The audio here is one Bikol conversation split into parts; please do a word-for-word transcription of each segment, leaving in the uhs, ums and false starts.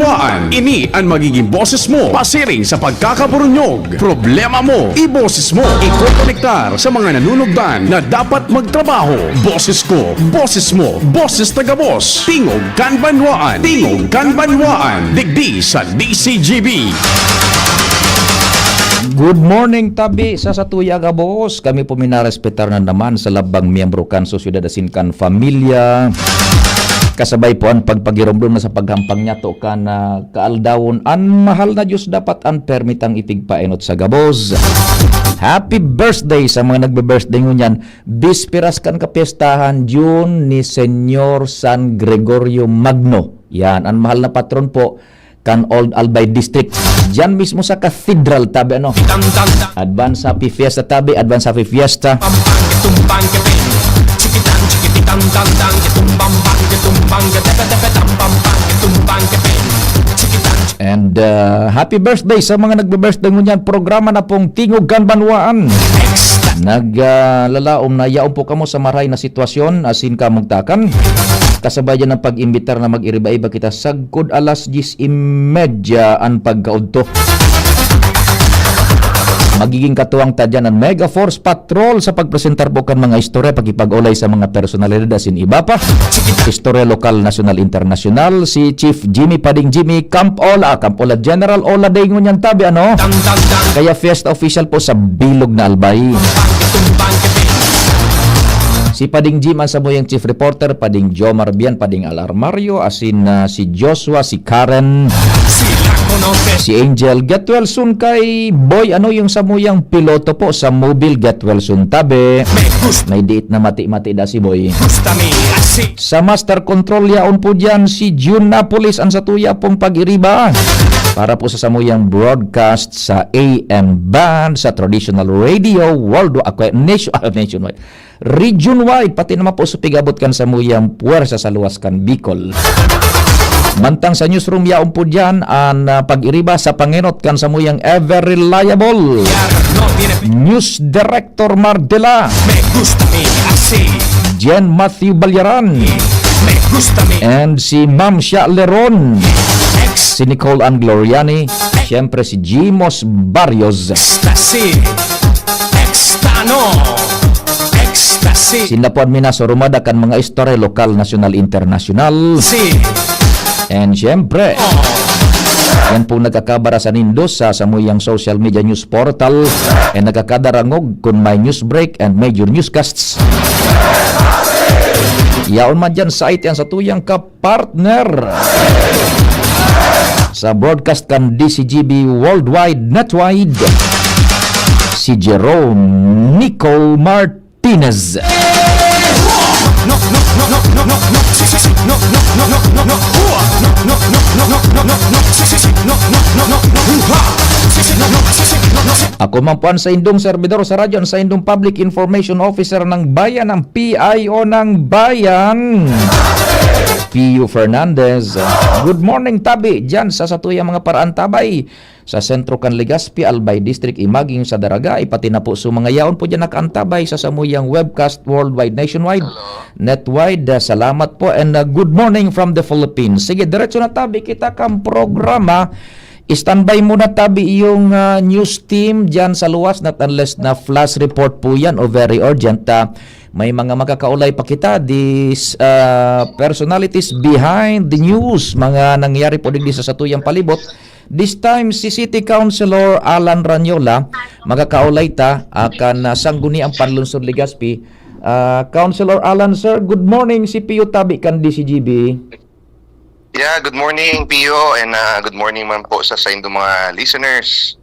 Paan, ini an magiging boses mo pasiring sa pagkakaburunyog. Problema mo, iboses mo. Ikokonektar sa mga nanunugdan na dapat magtrabaho. Boses ko, boses mo, boses tagabos. Tingog kan Banwaan, Tingog kan Banwaan. Digdi sa D C G B. Good morning, tabi sa satuya gabos. Kami po minarespetar na naman sa labang miyembro kan sosyedad asin kan familia. Kasabay po an pagpagiromdom na sa paghampang niyato kan, ah, kaaldawon. An mahal na Diyos dapat an permitang ipigpaenot sa gabos. Happy birthday sa mga nagbe-birthday ngunyan. Bisperas kan kapyestahan, June, ni Señor San Gregorio Magno. Yan, an mahal na patron po kan Old Albay District. Diyan mismo sa cathedral, tabi ano. Advance happy fiesta, tabi. Advance happy fiesta. And, uh, happy birthday sa mga nagbe-birthday ngunyan. Programa na pong Tingog kan Banwaan. Nag, uh, lalaom na yaon po kamo sa maray na sitwasyon, asin kamugtakan. Kasabay dyan ang pag-imbitar na mag-iriba-iba kita sagkod alas diyes y media an pagkaudto. Magiging katuwang ta dyan an Mega Force Patrol sa pagpresentar po kan mga istorya, pakipag-olay sa mga personalidad asin iba pa. Istorya lokal, nasyonal, internasyonal. Si Chief Jimmy Pading Jimmy, Camp Ola, ah, Camp Ola, General Ola Day ngunyan tabi, ano? Kaya fiesta official po sa bilog na Albay. Si Pading Jim ang samuyang chief reporter, Pading Jomar Bian, Pading Alarmario, asin, ah, si Joshua, si Karen, si Angel. Get well soon kay Boy, ano yung samuyang piloto po sa Mobile? Get well soon, tabi. May diit na mati-mati da si Boy. Sa Master Control, yaon po dyan si June Napoles, ang satuya pong pag-iriba. Para po sa samuyang broadcast sa A M band, sa traditional radio, world, ah, nationwide. Region-wide, pati naman po sa pigabot kan samuyang puwersa sa luwas kan Bicol. Mantang sa newsroom, yaon po diyan an, ah, pag-iriba sa pangenot kan samuyang ever reliable news director Mardela, Jen Matthew Balyaran, and si Ma'am Sha Leron, si Nicole Ann Gloriani, siyempre si Jimos Barrios. Ecstasy. Extano. Ecstasy. Sinda po an minasurumada kan mga istorya lokal, nasyonal, internasyonal. And siyempre, yan pong nagkakabara sa nindo sa samuyang social media news portal. And nagkakadarangog kun may news break and major newscasts. Yaon man dyan sa itian sa tuyang kap partner sa broadcast kan D C G B Worldwide Netwide, si Jerome Nico Martinez. Ako man po ang saindong servidor sa radyo, ang saindong Public Information Officer ng Bayan, ang P I O ng Bayan. Pio Fernandez. Good morning, tabi, diyan sa satuyang mga paraantabay sa sentro kan Legazpi, Albay District, imaging sa Daraga, ipati na po sa mga yaon po diyan nakaantabay sa samuyang webcast worldwide, nationwide, netwide. Ah, salamat po and, ah, good morning from the Philippines. Sige, diretso na tabi kita kang programa. Standby muna tabi yung, ah, news team diyan sa luwas, not unless na flash report po yan o very urgent. Ah, may mga makakaulay pa kita, these, ah, personalities behind the news, mga nangyari po digdi sa satuyang palibot. This time, si City Councilor Alan Ranyola, makakaulay ta, akan, ah, Sangguniang Panlungsod Legazpi. Ah, Councilor Alan, sir, good morning, si Pio tabi kan D C G B. Yeah, good morning, Pio, and, ah, good morning man po sa, sa inyong mga listeners.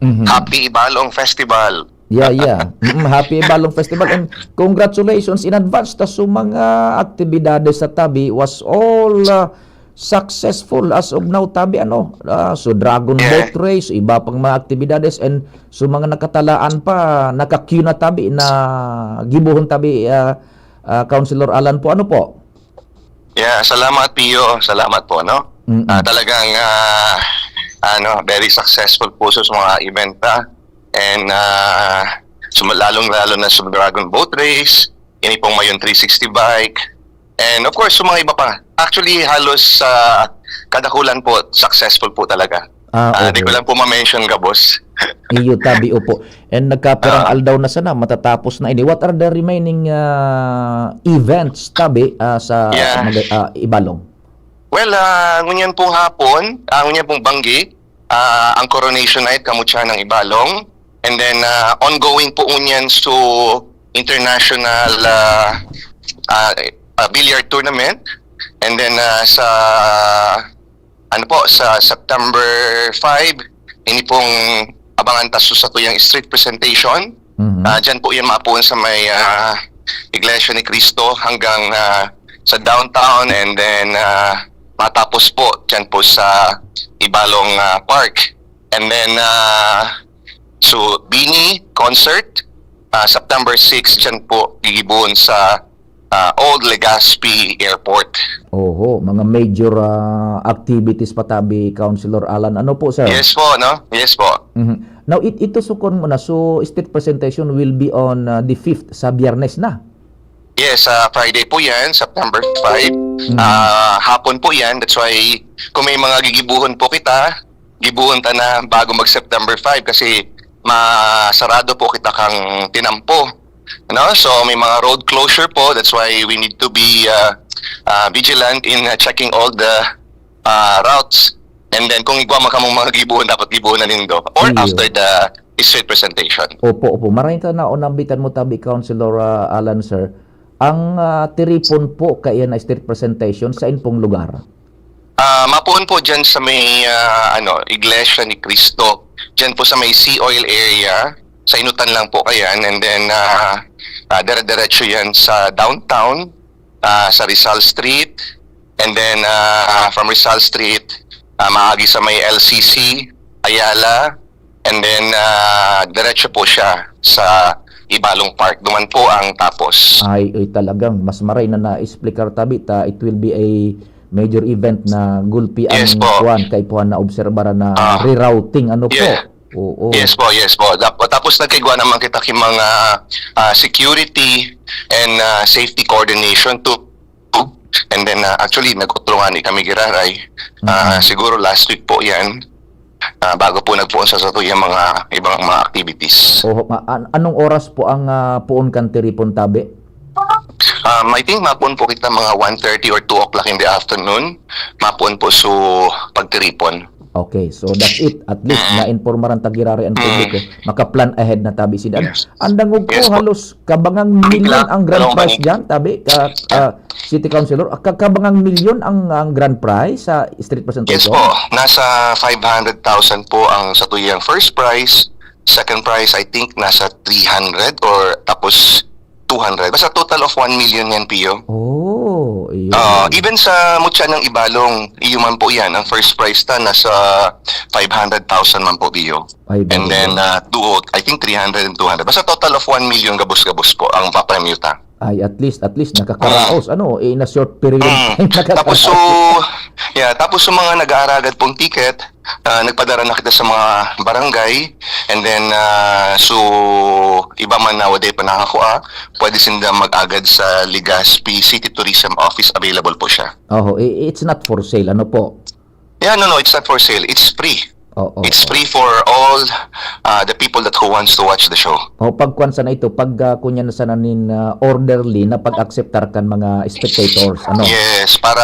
Mhm. Happy Ibalong Festival. Yeah, yeah. Mm, happy Ibalong Festival and congratulations in advance ta sa mga aktibidades sa tabi was all, ah, successful as of now, tabi, ano, ah, so dragon Yeah. boat race, iba pang mga aktibidades, and so mga nakatalaan pa, naka-queue na tabi na gibohon tabi, ah, ah, Councilor Alan po. Ano po? Yeah, salamat, Pio. Salamat po, no? Mm-mm. Ah, talagang, ah, ano, very successful po sa mga event, ah. And, ah, sum-, lalong-lalo na sa Dragon Boat Race, ini pong Mayon three sixty bike, and of course, sa mga iba pa. Actually, halos sa kadakulan po, successful po talaga. Ah, Ah, di ko okay. lang po ma-mention gabos. Iyo, tabi, opo. And nagkapirang Ah. aldaw na sana, matatapos na ini. What are the remaining, ah, events, tabi, ah, sa Yeah. Maga-, ah, Ibalong? Well, ah, ngunyan pong hapon, ah, ngunyan pong banggi, ah, ang coronation night, kamutya ng Ibalong. And then, ah, ongoing po ngunyan so international, ah, ah, ah, billiard tournament. And then, ah, sa, ano po, sa September five, ini pong abangan ta sa satuyang street presentation. Mhm. Ah, dyan po yan mapuon sa may, ah, Iglesia ni Cristo hanggang, ah, sa downtown, and then, ah, matapos po dyan po sa Ibalong, ah, Park. And then, ah, so, Bini concert, ah, September six, dyan po gigibohon sa, ah, Old Legazpi Airport. Oho, mga major, ah, activities pa tabi, Councilor Alan. Ano po, sir? Yes po, no? Yes po. Mhm. Now, it-, ito sukon mo na. So, street presentation will be on, ah, the fifth, sa Biyernes na? Yes, sa Friday po yan, September five. Mhm. Ah, hapon po yan. That's why, kung may mga gigibuhon po kita, gibuhon ta na bago mag-September five kasi masarado po kita kang tinampo. No? So, may mga road closure po. That's why we need to be, ah, ah, vigilant in, ah, checking all the, ah, routes. And then, kung igwa man kamong mga gibuhon, dapat gibuhon na nindo. Or Iyo. after the street presentation. Opo, opo. Maray ta na o nambitan mo tabi, Councilor, ah, Alan, sir. Ang, ah, tiripon po kaya na street presentation, sain pong lugar? Ah, mapuon po dyan sa may, ah, ano, Iglesia ni Cristo. Dyan po sa may Sea Oil area. Sa Inutan lang po kayan. And then, ah, ah, dire-diretso yan sa downtown, ah, sa Rizal Street. And then, ah, from Rizal Street, ah, maagi sa may L C C, Ayala. And then, ah, diretso po siya sa Ibalong Park. Duman po ang tapos. Ay, ay, talagang mas maray na na-explicar tabi ta, it will be a major event na gulpi ang Yes po. kuwan, kaipuhan na obserbaran na Ah. rerouting, ano po? Yeah. Oo. Yes po, yes po. Dap-, tapos nagkaigwa naman kita ki mga, ah, security and, ah, safety coordination to. And then, ah, actually, nag-utro ngani kami giraray. Ah, Mm. siguro last week po yan. Ah, bago po nagpoon sa satuyang mga ibang mga activities. Oho, ma-, an-, anong oras po ang, ah, poon kan tiripon tabi? Um, I think mapoon po kita mga one thirty or two o'clock in the afternoon. Mapoon po so pagtiripon. Okay, so that's it. At least, Mm. nainpormaran ta giraray ang Mm. publiko. Maka-plan ahead na tabi sinda. Yes. Ang dangog ko, Yes po. halos kabangang milyon Bigla, ang grand dalawang prize ganito. dyan, tabi, ka, ka, City Councilor. Ah, ka-, kabangang milyon ang, ang grand prize sa street Yes presentation? po. Nasa five hundred thousand po ang satuyang first prize. Second prize, I think, nasa three hundred or tapos two hundred. Basta total of one million yan, Pio. Oh, iyo. Ah, even sa Mutya ng Ibalong, iyo man po yan. Ang first prize ta, nasa five hundred thousand man po, Pio. Ay, And very then, good. ah, two, I think three hundred and two hundred. Basta total of one million gabos-gabos po ang papremyo ta. Ay, at least, at least, nakakaraos. Mm. Ano, in a short period of Mm. time, Tapos, so, nakakaraos. yeah, tapos sa mga nag-aaragad pong ticket, ah, nagpadara na kita sa mga barangay. And then, ah, so, iba man na waday pa nakakua, pwede sinda mag-agad sa Legazpi City Tourism Office. Available po siya. Oho, i-, it's not for sale. Ano po? Yeah, no, no, it's not for sale. It's free. Oo, It's oo. free for all, ah, the people that who wants to watch the show. O, pagkuwan sana ito, pag, ah, kunya na sana nin, ah, orderly na pag-acceptar kan mga spectators, ano? Yes, para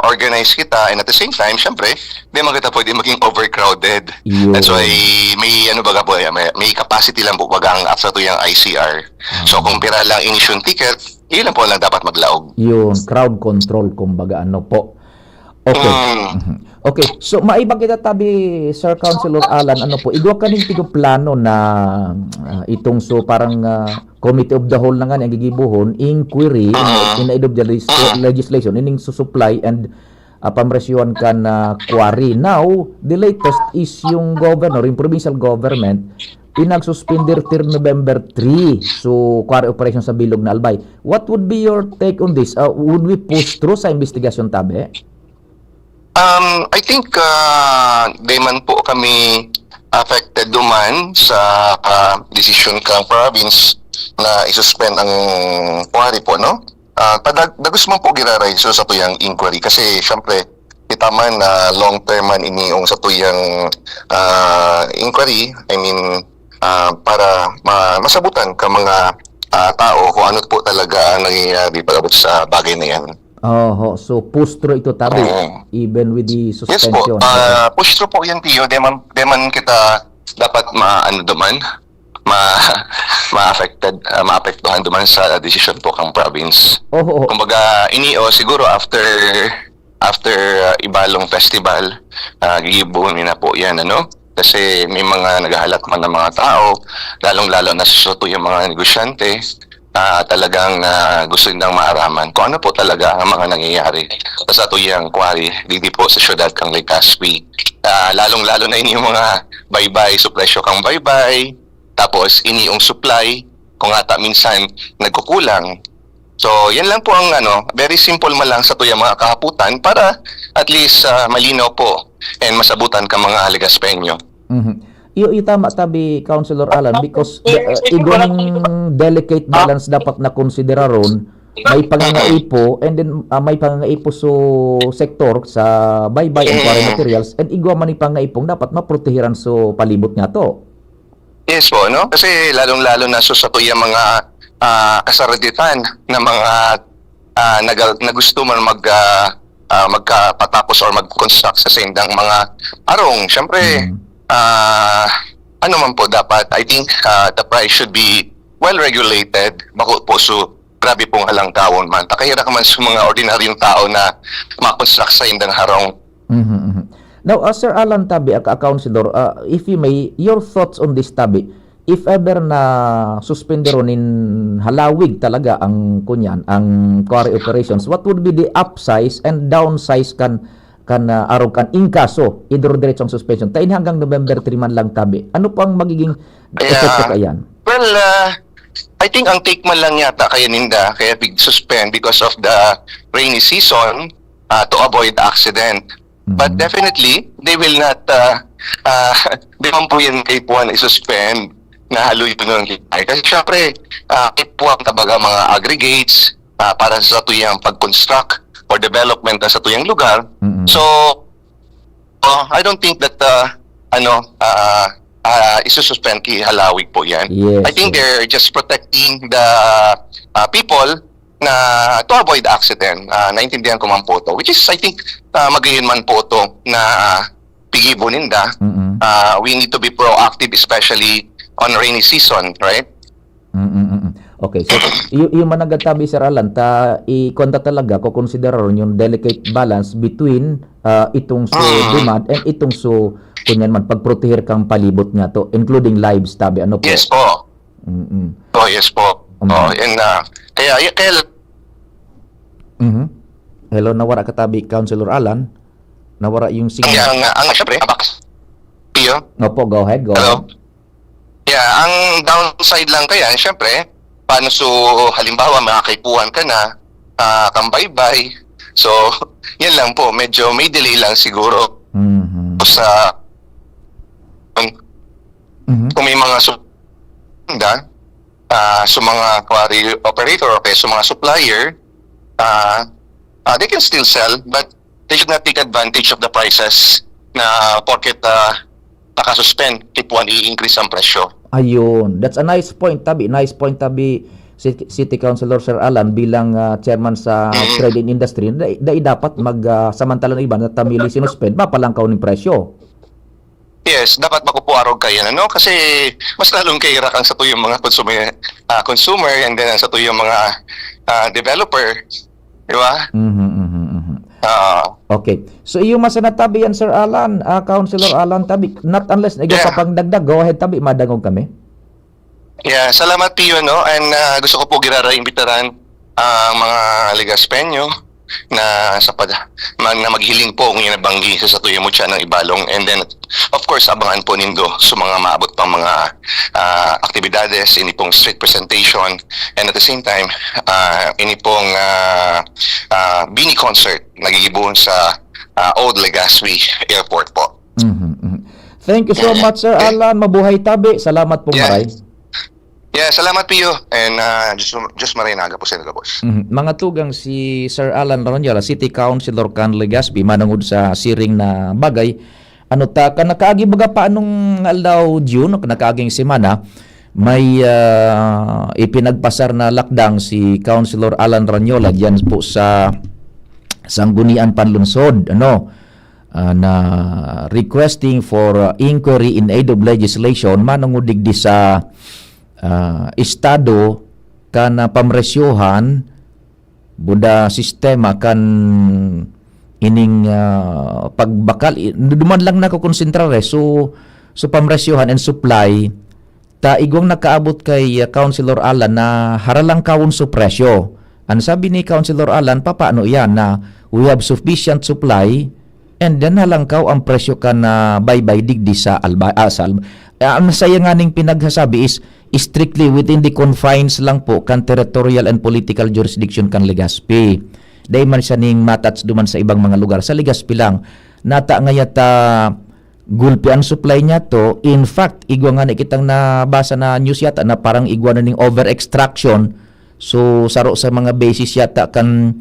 organize kita and at the same time, syempre, di man kita pwede maging overcrowded. Yun. That's why may, ano baga po, may, may capacity lang po baga ang satuyang I C R. So, Ah. kung pira lang inisyu ticket, yun lang po lang dapat maglaog. Yun, crowd control, kumbaga, ano po. Okay. Mm. Mhm. Okay, so maiba kita tabi, Sir Councilor Alan, ano po, igwa kaning tigoplano na, ah, itong so parang, ah, committee of the whole na nga ni ang gigibohon, inquiry, Mm. in aid of the legis-, Mm. legislation, ining susupply and, ah, pamresyohan kan, ah, quarry. Now, the latest is yung governor, yung provincial government, pinagsuspender till November three. So, quarry operation sa bilog na Albay. What would be your take on this? Ah, would we push through sa investigasyon, tabi? Um, I think, ah, di man po kami affected duman sa, ah, desisyon kang province na isuspend ang quarry po, no? Ah, padag-, dagos man po giraray so sa tuyang inquiry kasi, syempre, taman na long term man ini yung satuyang, ah, inquiry, I mean, ah, para ma-, masabutan ka mga, ah, tao kung ano po talaga ang nangyayari pag-abot sa bagay na yan. Oho, so push through ito, tabi, Oo. even with the Yes po, suspension. ah, push through po yan, Pio. Di man, di man kita dapat ma-, ano duman, ma-, ma-affected, ah, maapektuhan duman sa desisyon po kang province. Oho. Kumbaga, ini o siguro after, after, ah, Ibalong Festival, ah, gigibohon na po yan, ano? Kasi may mga naghahalat man ng mga tao, lalong-lalo na sa satuyang mga negosyante, ah, talagang, ah, gusto nilang maaraman kung ano po talaga ang mga nangyayari sa satuyang quarry, digdi po sa siyudad kang Legazpi. Ah, lalong-lalo na ini yung mga baybay, so presyo kang baybay, tapos ini yung supply, kung ata minsan nagkukulang. So, yan lang po ang ano, very simple man lang satuyang mga kahaputan para at least, ah, malinaw po and masabutan ka mga Legaspeño. Mhm. Iyo, iyo tama tabi, Councilor Alan, because the, uh, igwa ning delicate balance dapat na konsideraron, may pangangaipo, and then, ah, may pangangaipo so sektor sa baybay and quarry Mm. materials, and igwa man ni pangaipong dapat maprotehiran so palibot nga to. Yes po, no? Kasi lalong-lalo na so satuyang mga, ah, kasaraditan na mga, ah, nagal-, na gusto man mag, ah, ah, magkapatapos or mag-construct sa saindang mga arong. Siyempre, Mm. ah, ano man po dapat, I think, ah, the price should be well regulated. Bako po so grabe pong halangkawon man. Takahira ka man sa mga ordinaryong tao na ma-construct sa indang harong. Mhm, mhm. Now, ah, Sir Alan Tabi, aka-, Councilor, ah, if you may, your thoughts on this, Tabi. If ever na suspendero nin halawig talaga ang, kunyan, ang quarry operations, what would be the upsize and downsize kan, kan, ah, arog kan in kaso idurodiretso ang suspension? Ta ini hanggang November three man lang, Tabi. Ano po ang magiging Kaya, epekto kaiyan? Well, ah, I think ang take man lang yata kaya ninda, kaya big suspend because of the rainy season, ah, to avoid accident. But Mhm. definitely, they will not, ah, ah, di man po yan kay Puan i-suspend na haluyon ng hikay. Kasi syempre, ah, kay Puan tabaga mga aggregates, ah, para sa tuyang pag-construct or development na sa tuyang lugar. Mhm. So, oh, I don't think that, ah, ano, ah, ah, isususpend ki halawig po yan. Yes, I think yes. they're just protecting the, ah, people na to avoid accident. Ah, naintindihan ko man po to. Which is, I think, ah, magayon man po to na pigibo ninda. Mm-mm. Ah, we need to be proactive, especially on rainy season, right? Mm, mm, mm. Okay, so, yu-, yung managatabi, Sir Alan, ta, i-, kuwan ta talaga, kukonsideraron yung delicate balance between, ah, itong so Mm. demand and itong so, kunyan man, pagproteher kang palibot nga to, including lives, tabi, ano po? Yes po. Mm-mm. Oh, yes po. Mm. Oh, and, ah, kaya, y-, kaya Mhm. Hello, nawara ka tabi, Councilor Alan. Nawara yung signal. Ang, ang, ang, syempre, abak-, Pio? Opo, go ahead, go Hello? ahead. Yeah, ang downside lang kaya, syempre, paano so, halimbawa, makakaipuhan ka na, ah, kang baybay. So, yan lang po, medyo may delay lang siguro Mhm. sa Mhm. kung may mga su-, da, ah, sa mga quarry operator o kaya sa mga supplier, ah, ah, they can still sell, but they should not take advantage of the prices na porket, ah, nakasuspend, tipuan i-increase ang presyo. Ayun. That's a nice point, tabi. Nice point, tabi, Ci-, City Councilor Sir Alan, bilang, ah, chairman sa Mm. Trade and Industry, dai, dai dapat mag, ah, samantala na iba na tamili sinuspend, mapalangkaw ning presyo. Yes, dapat makupuarog kayan, ano? Kasi mas lalong kahirak ang satuyang mga consumer, ah, consumer, and then ang satuyang mga, ah, developer. Di ba? Mhm, mhm, mhm. Ah. Okay. So, iyo man sana tabi yan, Sir Alan, ah, Councilor Alan, tabi. Not unless, ikaw Yeah. sa pangdagdag, go ahead, tabi, madangog kami. Yeah, salamat, Pio, no? And, ah, gusto ko po girara-, imbitaran ang mga Legaspeño na sa pag-, mag-, na maghiling po kung yung nabanggi sa satuyang mutya ng Ibalong. And then, of course, abangan po nindo sa mga maabot pang mga, ah, aktibidades, ini pong street presentation, and at the same time, ah, ini pong, ah, ah, Bini concert na gigibohon sa, ah, Old Legazpi Airport po. Mhm, mhm. Thank you so Yeah, yeah. much, Sir Okay. Alan. Mabuhay tabi. Salamat po, Yeah. maray. Yeah, salamat, Pio. And uh, Diyos, Diyos Maria Naga po sa inyo, boss. Mhm. Mga tugang, si Sir Alan Ranyola, City Councilor kan Legazpi, manungod sa siring na bagay, ano ta, kan nakaagi baga pa anong aldaw, June, o kan nakaaging semana, may ah, ipinagpasar na lakdang si Councilor Alan Ranyola diyan po sa Sanggunian Panlunsod, ano, ah, na requesting for ah, inquiry in aid of legislation manungod digdi sa ah, estado kan ah, pamresyohan, buda sistema kan ining ah, pagbakal. I- duman lang nako konsentrare. So, so pamresyohan and supply, ta igwang nakaabot kay ah, Councilor Alan na haralangkawon so presyo. Ang sabi ni Councilor Alan, papaano iyan na we have sufficient supply and then halangkaw ang presyo kan ah, baybay digdi sa alba, ah, sa alba. Ah, ang saya nga ning pinagsasabi is strictly within the confines lang po kan territorial and political jurisdiction kan Legazpi. Dai man siya ning matats duman sa ibang mga lugar. Sa Legazpi lang. Nata ngaya ta gulpi ang supply niya to. In fact, igwa nga na kitang nabasa na news yata na parang igwa na ning over-extraction. So, saro sa mga basis yata kan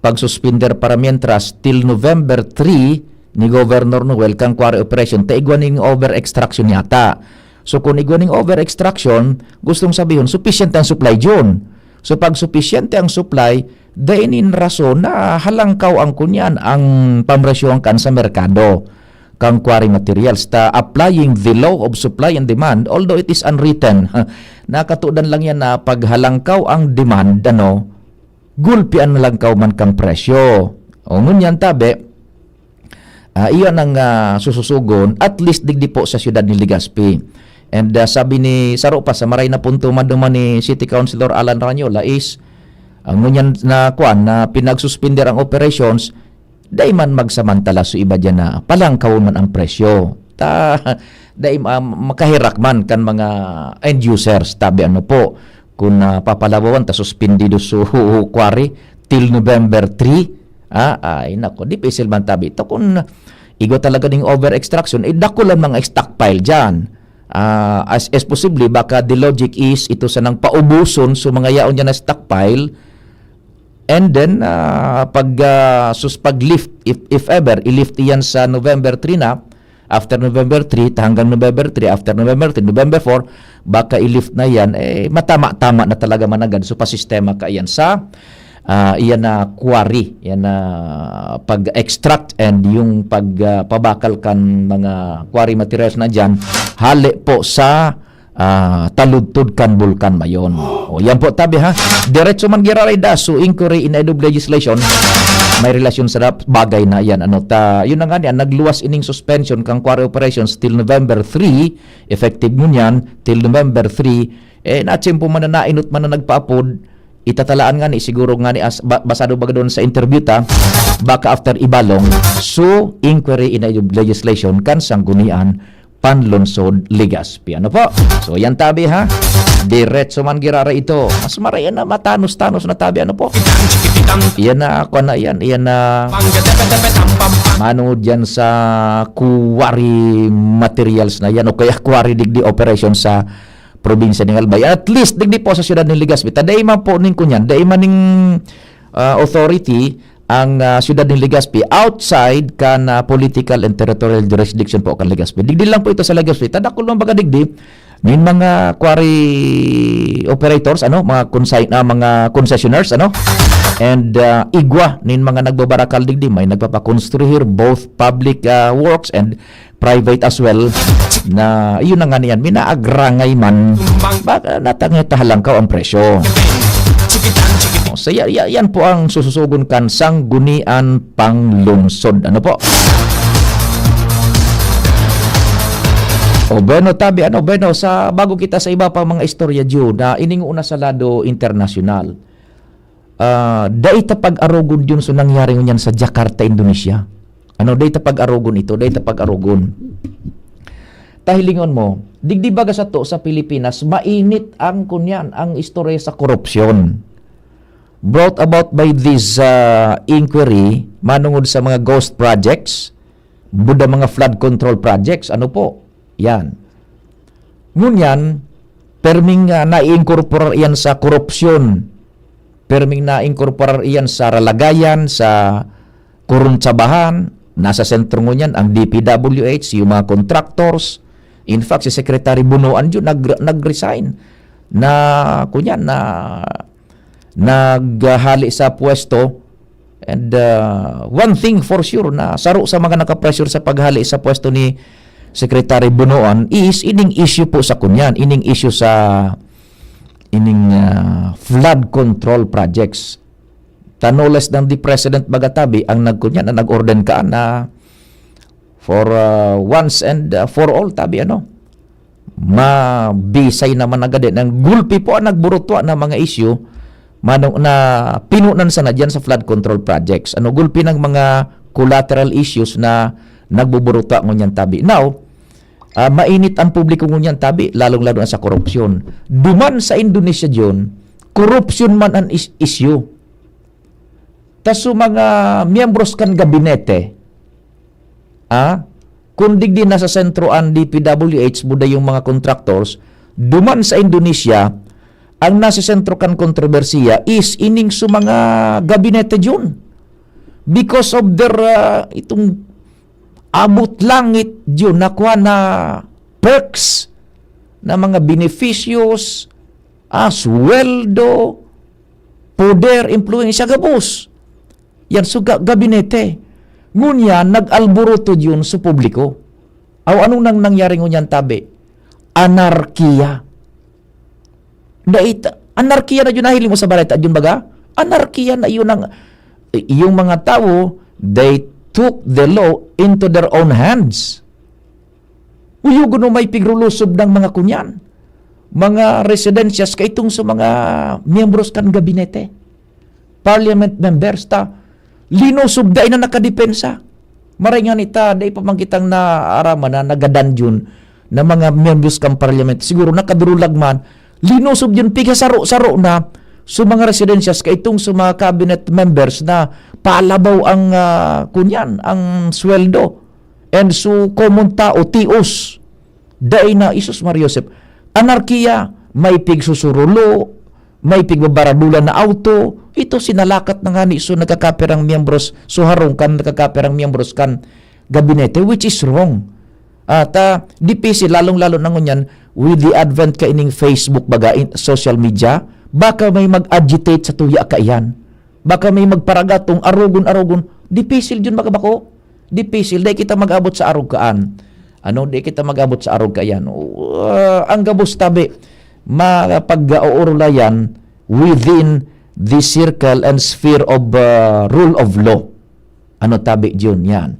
pagsuspender para mientras till November three ni Governor Noel kang quarry operation, ta igwa ning over-extraction yata. So, kung igwa ning over-extraction, gustong sabihon, sufficient ang supply dyan. So, pag sufficient ang supply, dai nin rason na halangkaw ang kunyan ang pamresyohan kan sa merkado kang quarry materials. Ta applying the law of supply and demand, although it is unwritten, nakatudan lang yan na paghalangkaw ang demand, ano, gulpian na lang kaw man kang presyo. O ngunyan tabi, ah, iyan ang ah, sususugon, at least digdi po sa siyudad ni Legazpi. And ah, sabi ni saro pa sa maray na punto man duman ni City Councilor Alan Ranyola is, ang ngunyan na kwan na pinagsuspender ang operations, dai man magsamantala so iba diyan na palangkawon man ang presyo. Ta, dai ma- makahirak man kan mga end users, tabi ano po. Kung ah, papalabawan ta, suspendido so quarry till November three. Ah, ay nako, difícil man tabi. Ito kung igwa talaga ning over extraction, eh, dako lang mga stockpile diyan. Ah, as, as posible, baka the logic is ito sanang paubuson so mga yaon niya na stockpile. And then, ah, pag, ah, sus, pag lift, if, if ever, i-lift iyan sa November three na, after November three, ta hanggang November three, after November three, November four, baka i-lift na yan, eh, matama-tama na talaga managad. So, pasistema ka yan sa, ah, iyan na quarry, yan na pag-extract and yung pag, ah, pabakal kan mga quarry materials na dyan, hali po sa ah, taludtod kan bulkan mayon. O, yan po, tabi ha. Diretso man giraray da, so inquiry in aid of legislation, may relasyon sa dap-, bagay na yan. Ano, ta, yun na nga niya, nagluwas ining suspension kang quarry operations till November three, effective ngunyan, till November three, eh, natsimpo man na nainot man na nagpaapod, itatalaan nga ni, siguro nga ni, as, ba, basado ba doon sa interview ta, baka after ibalong, so inquiry in aid of legislation kan sanggunian panlunsod Legazpi. Ano po? So, yan tabi ha. Diretso man girara ito. Mas marayan na matanos-tanos na tabi. Ano po? Yan na ako na yan. Yan na mano dyan sa quarry materials na yan o kaya quarry digdi operation sa probinsya ng Albay. At least, digdi po sa siyudad ng Legazpi. Ta, dai man po ning kunyan. Dai man ning ah, authority ang ah, siyudad ng Legazpi outside kan ah, political and territorial jurisdiction po kan Legazpi. Digdi lang po ito sa Legazpi. Tadakol man baga digdi nin mga quarry operators, ano, mga consign ah, mga concessioners, ano, and ah, igwa nin mga nagbabarakal digdi, may nagpapakonstruhir, both public ah, works and private as well, na yun na nga niyan, minaagrangay man, baka natangay tahalangkaw ang presyo. O, so, ya- ya- yan po ang sususugon kan sanggunian panglungsod. Ano po? O bueno, tabi, ano, bueno, sa bago kita sa iba pang mga istorya, Joe, na ining una sa lado internasyonal. Ah, dai ta pag-arogon yun so nangyari ngunyan sa Jakarta, Indonesia. Ano, dai ta pag-arogon ito, dai ta pag-arogon. Tahilingon mo, digdi baga sa to sa Pilipinas, mainit ang kunyan, ang istorya sa korupsyon. Brought about by this ah, inquiry, manungod sa mga ghost projects, buda mga flood control projects, ano po? Yan. Ngunyan, perming, ah, naiinkorporar iyan sa korupsyon. Perming naiinkorporar iyan sa ralagayan, sa kurunsabahan. Nasa sentro ngunyan ang D P W H, yung mga contractors. In fact, si Secretary Bunuan yun nag-, nag-resign. Na, kunyan, na naghali sa pwesto. And, ah, one thing for sure, na saro sa mga nakapressure sa paghali sa pwesto ni Secretary Bunuan is ining issue po sa kunyan, ining issue sa ining, ah, flood control projects. Ta no less than the president baga tabi ang nagkunyan, na nag-order ka na for, ah, once and, ah, for all, tabi ano. Mabisay naman agad din. Ang gulpi po ang nagburutwa na mga issue, manong na pinunan sana dyan sa flood control projects. Ano, gulpi ng mga collateral issues na nagbuburutwa ngunyan tabi. Now, ah, mainit ang publiko ngunyan tabi, lalong-lalo na sa korupsyon. Duman sa Indonesia, John, korupsyon man ang is-, issue. Ta su mga miyembros kan gabinete, ah, kun digdi nasa sentro an D P W H, buda yung mga contractors, duman sa Indonesia, ang nasa sentro kan kontrobersiya is ining su mga gabinete, John. Because of their, ah, itong abot langit, John, na kuha na perks, na mga beneficios, ah, sweldo, poder, impluwensya, gabos. Yan, so, ga-, gabinete. Ngunyan, nag-alboroto yun sa publiko. Aw, anong nang nangyari ngunyan, tabi? Anarkiya. Dait, anarkiya na yun, nahiling mo sa balita, yun baga? Anarkiya na yun ang, yung mga tao, they took the law into their own hands. Uyo, guno may pigrulosob ng mga kunyan, mga residensyas kaitong sa mga miyembros kan gabinete, parliament members ta, linosob dai na nakadepensa. Maray nga nita, dai pa man kitang naaraman na nagadanyon na mga miyembros kan parliament. Siguro nakadurulag man, linosob yun, pigasaro-saro na sa mga residensyas kaitong sa mga cabinet members na palabaw ang, ah, kunyan, ang sweldo. And so, common tao, tios. Dai na, Jesus Maria Joseph. Anarkiya, may pigsusurulo, may pigbabaradulan na auto. Ito sinalakat na ngani so nagkakapirang miyembros, so harong kan nagkakapirang miyembros kan gabinete, which is wrong. At, ah, dipisi, lalong-lalo na ngunyan, with the advent kaining Facebook, baga, in social media, baka may mag-agitate sa tuya kaiyan. Baka may magparagatong arogon-arogon. Dipisil yun, mga bako. Dipisil. Dai kita mag-abot sa arog kaan. Ano, dai kita mag-abot sa arog kaiyan. Uh, ang gabos tabi, mapag-oorulayan within the circle and sphere of, uh, rule of law. Ano tabi, Jun? Yan.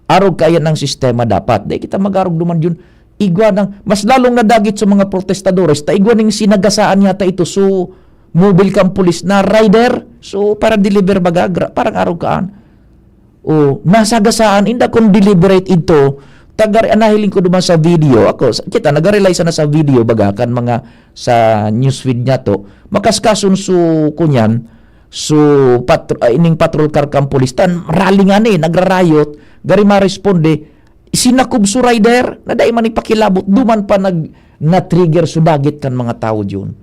Arog kaiyan ang sistema dapat. Dai kita mag-arog duman, Jun. Igwa nang, mas lalong nadagit sa mga protestadores, ta igwa ning sinagasaan yata ito. So, mobile kang pulis na rider. So, para deliver baga, gra-, parang arog kaan. O, nasagasaan, inda kung deliberate ito, taga, nahiling ko duman sa video. Ako, sa, kita, nagarelay sana sa video, baga, kan mga sa newsfeed niya to. Makaskason su, kunyan, su, patr-, ah, ining patrol car kang pulis. Tan, rally nga ni, nagrarayot, gari maresponde, sinakob su rider, na dai man ipakilabot, duman pa nag, na-trigger su dagit kan mga tawo diyon.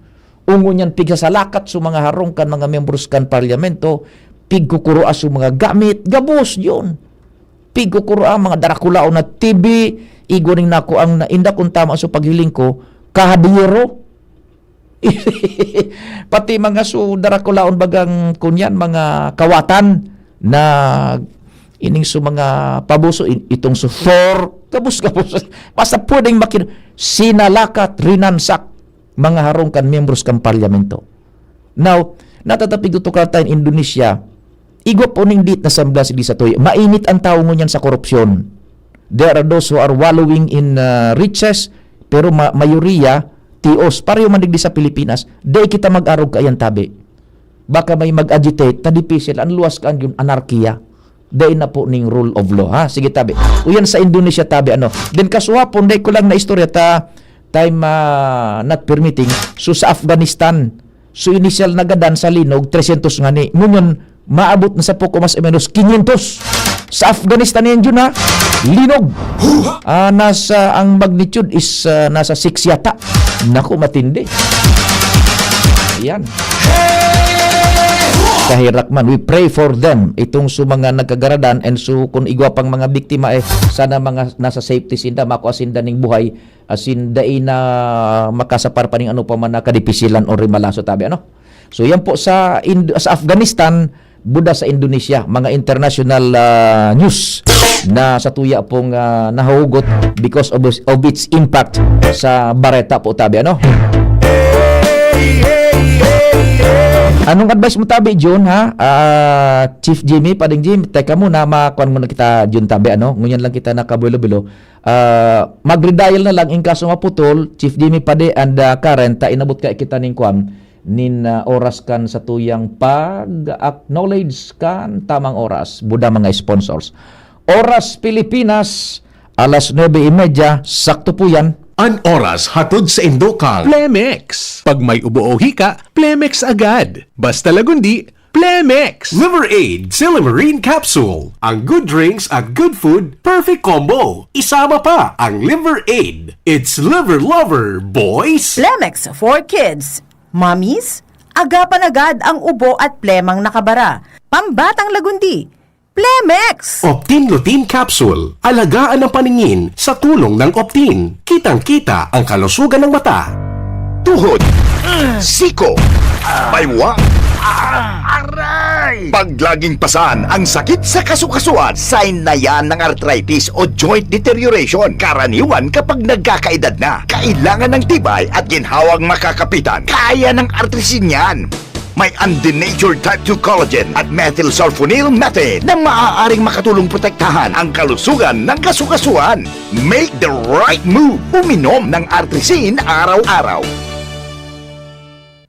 Ungon yan, pigsasalakat su mga harong kan mga miyembros kan parlamento, pigkukuroa su mga gamit, gabos yun. Pigkukuroa, mga darakulaon na T V, igwa ning nako ang nainda, kung tama su paghiling ko, kahadiro. Pati mga su darakulaon bagang kunyan, mga kawatan na ining su mga pabuso, in-, itong su Thor, gabos-gabos. Basta pwedeng makin-, sinalakat, rinansak, mga harong kan miyembros kan parlamento. Now, natatapig ito karta in Indonesia, igwa po ning dit na samblas di sa tuyo. Mainit ang tawo ngunyan sa korupsyon. There are those who are wallowing in, uh, riches, pero ma-, mayoriya, tios. Pareho man digdi sa Pilipinas, dai kita mag-arog kaiyan tabi. Baka may mag-agitate, ta dipisil, ang luwas kaan yun, anarkiya. Dai na po ning rule of law, ha? Sige, tabi. Uyan sa Indonesia, tabi, ano. Then, kasuhapon, dai ko lang na istorya ta, time, ah, not permitting. So, sa Afghanistan, so, initial nagadan sa linog, tresyentos ngani. Ngunyan, maabot na sa poko mas o menos quinientos. Sa Afghanistan yan, Jun, ha? Linog. Ah, nasa, ang magnitude is, ah, nasa six yata. Naku, matindi. Yan. Kahirak man. We pray for them. Itong su mga nagkagaradan and su kun igwa pang mga biktima, eh, sana mga nasa safety sinda, makua sinda ning buhay, asin dai na makasapar pa ning ano pa man na kadipisilan o rimalaso tabi, ano? So, yan po sa Ind-, sa Afghanistan, buda sa Indonesia, mga international, ah, news na sa tuya pong, ah, nahuhugot because of, of its impact sa bareta po tabi, ano? Anong advice mo tabi, Jun, ha? Ah, Chief Jimmy, Pading Jim, teka muna, makuan muna kita, Jun, tabi, ano? Ngunyan lang kita nakabulo-bulo. Ah, mag-redial na lang in kaso maputol, Chief Jimmy Padi and, ah, Karen, ta inabot ka kita ning kuan, nin, ah, oras kan sa tuyang pag-acknowledge kan tamang oras. Buda mga sponsors. Oras Pilipinas, alas nuebe y media, sakto po yan. An oras hatod sa indo kan Plemex. Pag may ubo o hika, Plemex agad. Basta Lagundi, Plemex! Liver Aid, Silymarin Capsule. Ang good drinks at good food, perfect combo. Isama pa ang Liver Aid. It's Liver Lover, boys! Plemex for kids. Mommies, agapan agad ang ubo at plemang nakabara. Pambatang Lagundi. Plemex! Optin Lutein Capsule. Alagaan ang paningin sa tulong ng Optin. Kitang-kita ang kalusugan ng mata. Tuhod. Siko. Baywang. Aray! Pag laging pasan ang sakit sa kasukasuan, sign na yan ng arthritis o joint deterioration. Karaniwan kapag nagkakaedad na. Kailangan ng tibay at ginhawang makakapitan. Kaya ng Artrisin yan. May undenatured type two collagen at methylsulfonyl methane na maaaring makatulong protektahan ang kalusugan ng kasukasuan. Make the right move. Uminom ng Artrisin araw-araw.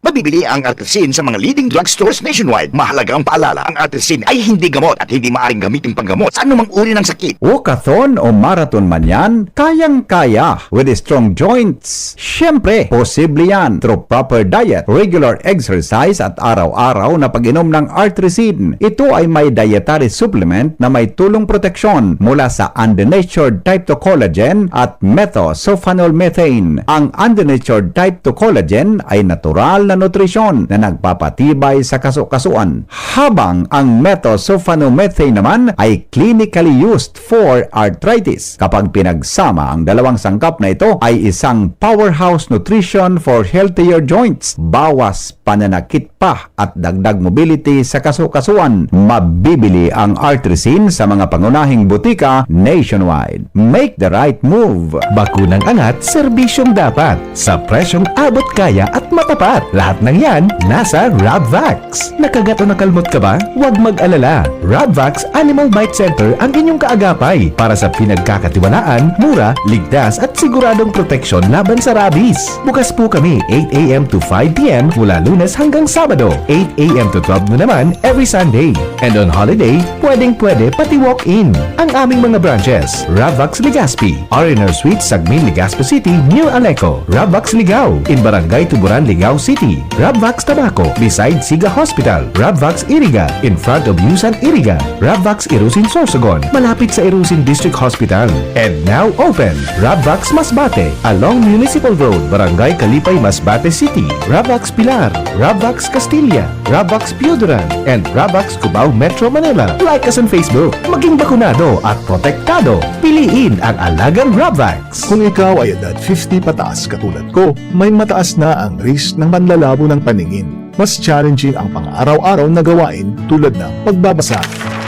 Mabibili ang Artrisin sa mga leading drugstores nationwide. Mahalagang paalala, ang Artrisin ay hindi gamot at hindi maaring gamitin panggamot sa anumang uri ng sakit. Walkathon o marathon man yan, kayang-kaya with strong joints. Siyempre, posible yan through proper diet, regular exercise at araw-araw na pag-inom ng Artrisin. Ito ay may dietary supplement na may tulong proteksyon mula sa undenatured type two collagen at methylsulfonyl methane. Ang undenatured type two collagen ay natural na nutrisyon na nagpapatibay sa kasukasuan, habang ang methylsulfonyl methane naman ay clinically used for arthritis. Kapag pinagsama, ang dalawang sangkap na ito ay isang powerhouse nutrition for healthier joints. Bawas pananakit pa at dagdag mobility sa kasukasuan. Mabibili ang Artrisin sa mga pangunahing butika nationwide. Make the right move. Bakunang angat, serbisyong dapat. Sa presyong abot kaya at matapat. Lahat ng yan, nasa Rabvax. Nakagat o nakalmot ka ba? Huwag mag-alala. Rabvax Animal Bite Center ang inyong kaagapay para sa pinagkakatiwalaan, mura, ligtas at siguradong proteksyon laban sa rabies. Bukas po kami eight a m to five p m mula Lunes hanggang Sabado, eight a m to twelve noon naman every Sunday. And on holiday, pwedeng-pwede pati walk-in. Ang aming mga branches, Rabvax Legazpi, R and R Suite, Sagmin, Legazpi City, near Aleco, Rabvax Ligao, in Barangay Tuburan, Ligao City, Rabvax Tabaco, beside Siga Hospital, Rabvax Iriga, in front of Yusan Iriga, Rabvax Irusin Sorsogon, malapit sa Irusin District Hospital. And now open, Rabvax Masbate, along Municipal Road, Barangay Kalipay, Masbate City, Rabvax Pilar, Rabvax Castilla, Rabvax Pioduran, and Rabvax Cubao, Metro Manila. Like us on Facebook. Maging bakunado at protektado. Piliin ang alagang Rabvax. Kung ikaw ay edad fifty pataas katulad ko, may mataas na ang risk ng panlalabo ng paningin. Mas challenging ang pang-araw-araw na gawain tulad ng pagbabasa,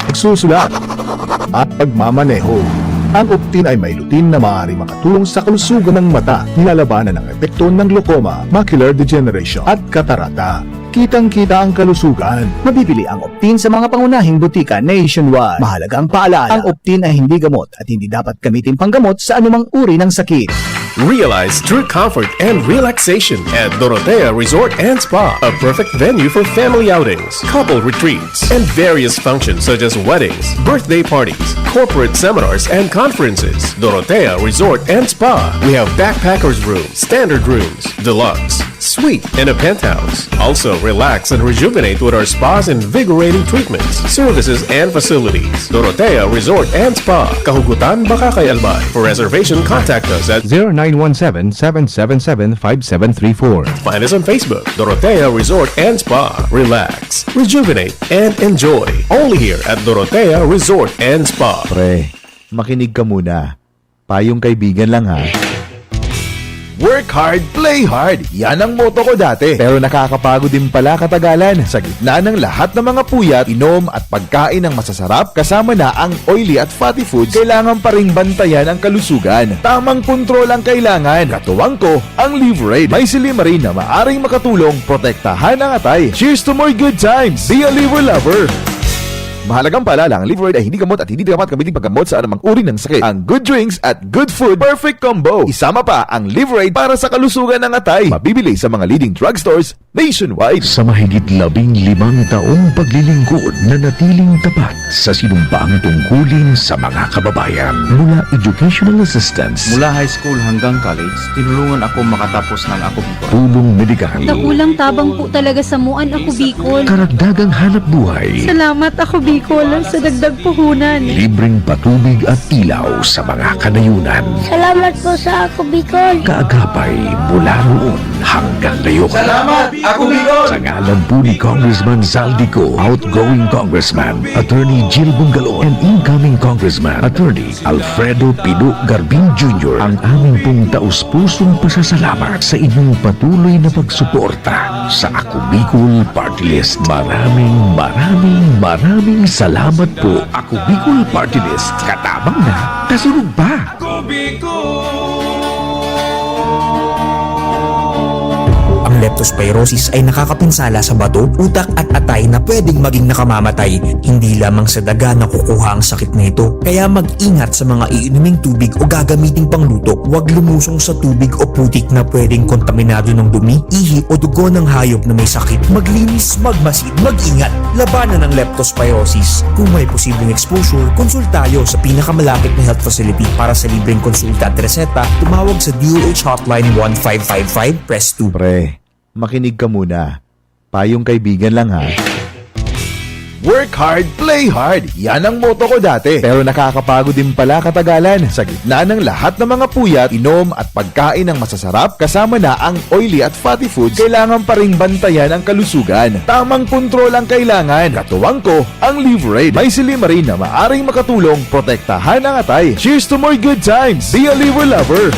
pagsusulat, at pagmamaneho. Ang Optin ay may lutein na maaaring makatulong sa kalusugan ng mata, nilalabanan ang epekto ng glaucoma, macular degeneration, at katarata. Kitang-kita ang kalusugan. Mabibili ang Optin sa mga pangunahing butika nationwide. Mahalagang paalala, ang Optin ay hindi gamot at hindi dapat gamitin panggamot sa anumang uri ng sakit. Realize true comfort and relaxation at Dorotea Resort and Spa, a perfect venue for family outings, couple retreats, and various functions such as weddings, birthday parties, corporate seminars, and conferences. Dorotea Resort and Spa. We have backpackers room, standard rooms, deluxe, Suite in a penthouse. Also, relax and rejuvenate with our spa's invigorating treatments, services, and facilities. Dorotea Resort and Spa, Kahugutan, Bacacay, Albay. For reservation, contact us at zero nine one seven, seven seven seven, five seven three four. Find us on Facebook, Dorotea Resort and Spa. Relax, rejuvenate, and enjoy. Only here at Dorotea Resort and Spa. Pre, makinig ka muna. Payong kaibigan lang, ha. Work hard, play hard. Yan ang motto ko dati. Pero nakakapagod din pala katagalan. Sa gitna ng lahat ng mga puyat, inom at pagkain ng masasarap, kasama na ang oily at fatty foods, kailangan pa ring bantayan ang kalusugan. Tamang kontrol ang kailangan. Katuwang ko, ang Liverade. May silymarin na maaring makatulong protektahan ang atay. Cheers to more good times! Be a Liver Lover! Mahalagang paalala, ang Liverade ay hindi gamot at hindi dapat gamitin paggamot sa anumang uri ng sakit. Ang good drinks at good food, perfect combo. Isama pa ang Liverade para sa kalusugan ng atay. Mabibili sa mga leading drugstores nationwide. Sa mahigit labing limang taong paglilingkod, nanatiling tapat sa sinumpaang tungkulin sa mga kababayan. Mula educational assistance, Mula high school hanggang college, tinulungan ako makatapos ng Ako Bicol. Tulong medikal, Dakulang tabang po talaga sa muan Ako Bicol. Karagdagang hanap buhay. Salamat Ako Bicol sa dagdag puhunan. Libreng patubig at ilaw sa mga kanayunan. Salamat po sa Ako Bicol. Kaagapay mula noon hanggang ngayon. Salamat, Ako Bicol! Sa ngalan po ni Congressman Zaldy Co, outgoing Congressman Attorney Jill Bungalon, and incoming Congressman Attorney Alfredo Pido Garbin Junior, ang aming pong taus-pusong pasasalamat sa inyong patuloy na pagsuporta sa Ako Bicol Party List. Maraming, maraming, maraming salamat po. Ako Bicol Party List, katabang na, kasunod pa. Ang leptospirosis ay nakakapinsala sa bato, utak at atay na pwedeng maging nakamamatay. Hindi lamang sa daga nakukuha ang sakit na ito, kaya mag-ingat sa mga iinuming tubig o gagamiting pangluto. Huwag lumusong sa tubig o putik na pwedeng kontaminado ng dumi, ihi o dugo ng hayop na may sakit. Maglinis, magmasid, mag-ingat. Labanan ang leptospirosis. Kung may posibleng exposure, konsultayo sa pinakamalapit na health facility. Para sa libreng konsulta at reseta, tumawag sa D O H Hotline one five five five, press two. Pre, makinig ka muna. Payong kaibigan lang, ha. Work hard, play hard. Yan ang motto ko dati. Pero nakakapagod din pala katagalan. Sa gitna ng lahat ng mga puyat, inom at pagkain ng masasarap, kasama na ang oily at fatty foods, kailangan pa ring bantayan ang kalusugan. Tamang kontrol ang kailangan. Katuwang ko, ang Liverade. May silymarin na maaring makatulong protektahan ang atay. Cheers to more good times! Be a Liver Lover!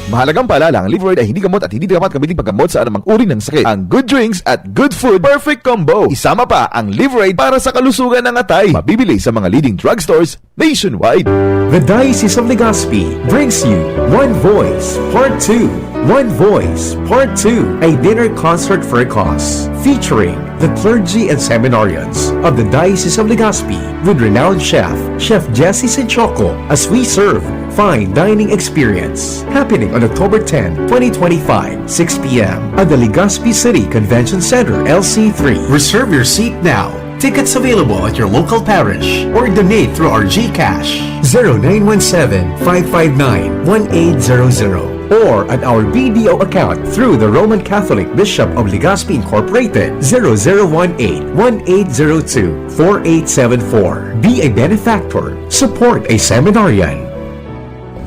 Mahalagang paalala, ang Liverade ay hindi gamot at hindi dapat gamitin paggamot sa anumang uri ng sakit. Ang good drinks at good food, perfect combo. Isama pa ang Liverade para sa kalusugan ng atay. Mabibili sa mga leading drugstores nationwide. The Diocese of Legazpi brings you One Voice Part two. One Voice Part two, a dinner concert for a cause, featuring the clergy and seminarians of the Diocese of Legazpi with renowned chef, Chef Jesse Sinchoco, as we serve fine dining experience. Happening on October ten, twenty twenty-five, six p m at the Legazpi City Convention Center, L C three. Reserve your seat now. Tickets available at your local parish or donate through our GCash, zero nine one seven, five five nine, one eight zero zero, or at our B D O account through the Roman Catholic Bishop of Legazpi Incorporated, zero zero one eight, one eight zero two, four eight seven four. Be a benefactor. Support a seminarian.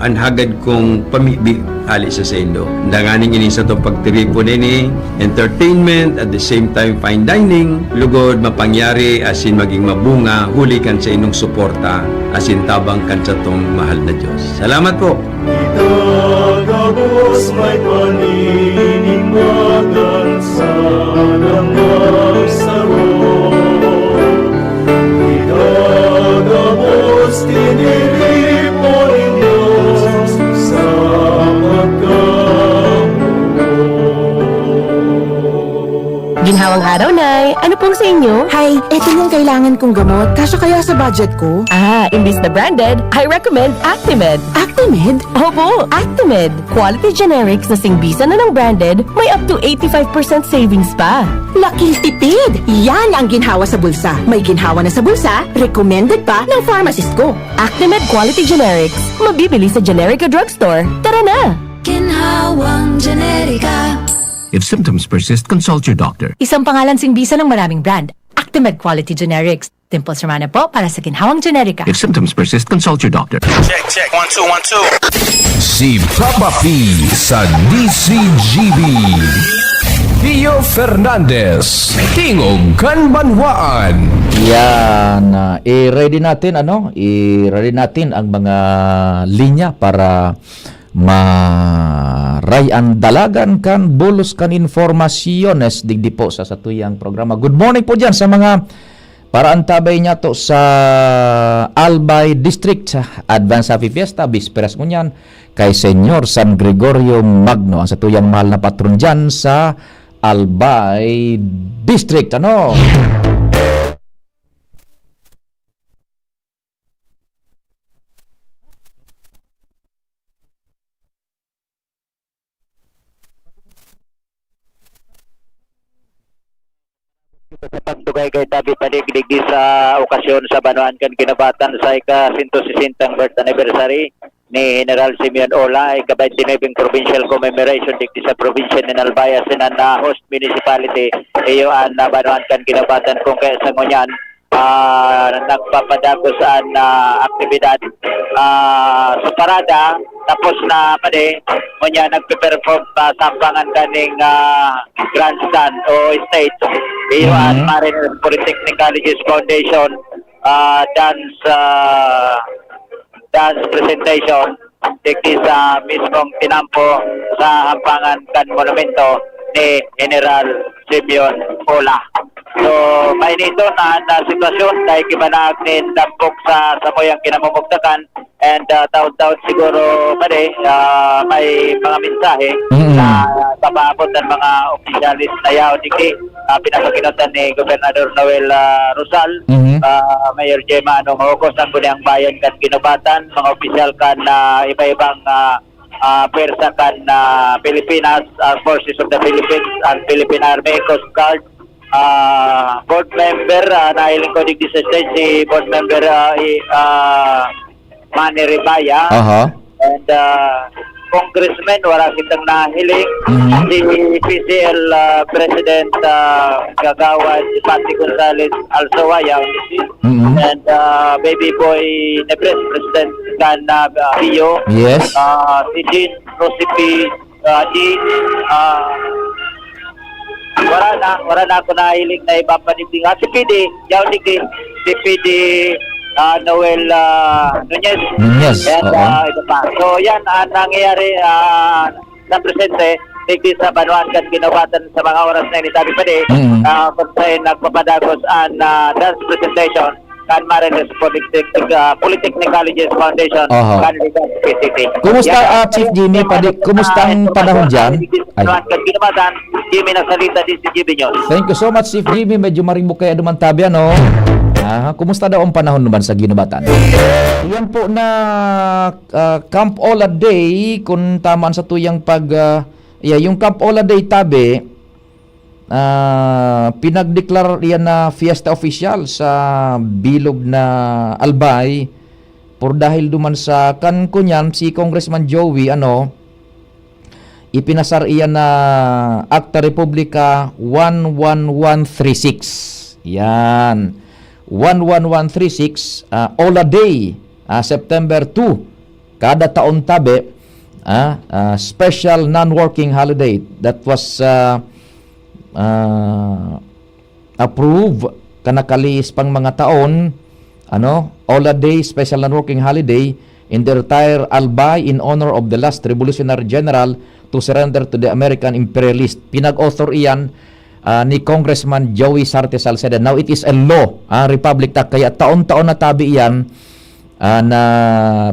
An hagad kong pamibi hale sa saindo. Danganing ini satong pagtiripon ini, entertainment, at the same time fine dining, lugod mapangyari asin maging mabunga huli kan saindong suporta asin tabang kan satong mahal na Dios. Salamat po! Itagabos may paninimbagan sa nang magsaro. Itagabos tiniripon ninyo sa pagkamuko. Ginhawang araw, Nay! Ano pong sa inyo? Hay, eto yung kailangan kong gamot. Kasya kaya sa budget ko? Ah, imbis na branded, I recommend Actimed. Actimed? Opo, Actimed. Quality generics na singbisan na ng branded, may up to eighty-five percent savings pa. Laking tipid! Yan ang ginhawa sa bulsa. May ginhawa na sa bulsa, recommended pa ng pharmacist ko. Actimed Quality Generics. Mabibili sa Generica Drugstore. Tara na! Ginhawang Generika. If symptoms persist, consult your doctor. Isang pangalan sing bisa ng maraming brand. Actimed Quality Generics. Dimples Romana po para sa ginhawang generika. If symptoms persist, consult your doctor. Check, check. One, two, one, two. Si Papa P sa D C G B. Pio Fernandez, Tingog kan Banwaan. Yan, ah, i-ready natin, ano? I-ready natin ang mga linya para maray an dalagan kan bulos kan impormasyones digdi po sa satuyang programa. Good morning po diyan sa mga paraantabay niyato sa Albay District. Advance Happy Fiesta, bisperas ngunyan kay Señor San Gregorio Magno, ang satuyang mahal na patron diyan sa Albay District. Ano? Sa pagtugay kay Tabi Padig digdi sa okasyon sa banwaan kan Guinobatan sa ika-sento sesentang birth anniversary ni General Simeon Ola, ika-twenty-nine Provincial Commemoration digdi sa probinsya nin Albay asin an, ah, host municipality, iyo an, ah, banwaan kan Guinobatan. Kung kaya sa ngunyan, ah, nagpapadagos an, ah, aktibidad, ah, sa parada, tapos na padi, ngunyan nagpe-perform pa sa ampangan kaning, ah, grandstand o stage. Iyo an Mhm. Marinas Polytechnic Colleges Foundation, ah, dance, ah, dance presentation digdi sa mismong tinampo sa ampangan kan monumento ni General Simeon Ola. So, mainiton na, na sitwasyon dahil gibanag nin dampog sa samuyang kinamumugtakan and, ah, taon-taon siguro, pare, ah, may mga mensahe Mm. na papaabot ng mga opisyalis na yaon digdi, ah, pinapakinotan ni Gobernador Noel, ah, Rosal, Mhm. ah, Mayor Gemma Anong Hocos, Sangguniang Bayan kan Guinobatan, mga opisyal kan, ah, iba-ibang, ah, ah, pwersa kan, ah, Pilipinas, ah, Forces of the Philippines, ang Philippine Army, Coast Guard, ah, board member, ah, nahiling ko digdi sa stage si board member, ah, i-, ah, Manny Ribaya. Aha. And, ah, congressman, wala kitang nahiling. Mhm. Si P C L, ah, President, ah, Kagawad Patty Gonzales Alzoaya. Mhm. And, ah, Baby Boy Nebres, President kan, ah, P I O. Yes. Ah, si Jean Rosipi, ah, di, ah, wala na, wala na ako nahiling na iba pa digdi. Ah, si P D, yaw digdi, si P D, ah, Noel, ah, Nunez. Nunez, And, oo. ah, iba pa. So, yan ang nangyayari, ah, sa presente, digdi sa banwaan kan Guinobatan sa mga oras na ini. Sabi pa di, Mm. ah, kung saan nagpapadagos ang, ah, dance presentation kan Marinas Polytechnic, ah, Polytechnic Colleges Foundation, Aha. kan Legazpi City. Kumusta, Yan, ah, Chief Jimmy, yan, padi-, yan, kumusta ang ah, panahon dyan? Ay. Kan Guinobatan, Jimmy Nasalita, D C G B News. Thank you so much, Chief Jimmy. Medyo marimok kaya duman tabi, ano? Ah, kumusta daw ang panahon naman sa Guinobatan? Yan po na, ah, Camp Ola Day, kung tama ang satuyang pag, ah, yeah, yung Camp Ola Day tabi, ah, pinagdeklarar iyan na fiesta official sa bilog na Albay. Por dahil duman sa kan kunyan, si Congressman Joey, ano, ipinasar iyan na Acta Republica one one one three six. Yan. One one one three six, ah, Ola Day, ah, September two. Kada taon tabi, ah, ah, special non-working holiday that was, ah, ah, approve kan nakalihis pang mga taon, ano, Ola Day, special non-working holiday in the entire Albay in honor of the last revolutionary general to surrender to the American imperialist. Pinag-author iyan, ah, ni Congressman Joey Sarte Salceda. Now, it is a law, ah, Republic Act. Kaya taon-taon na tabi iyan, ah, na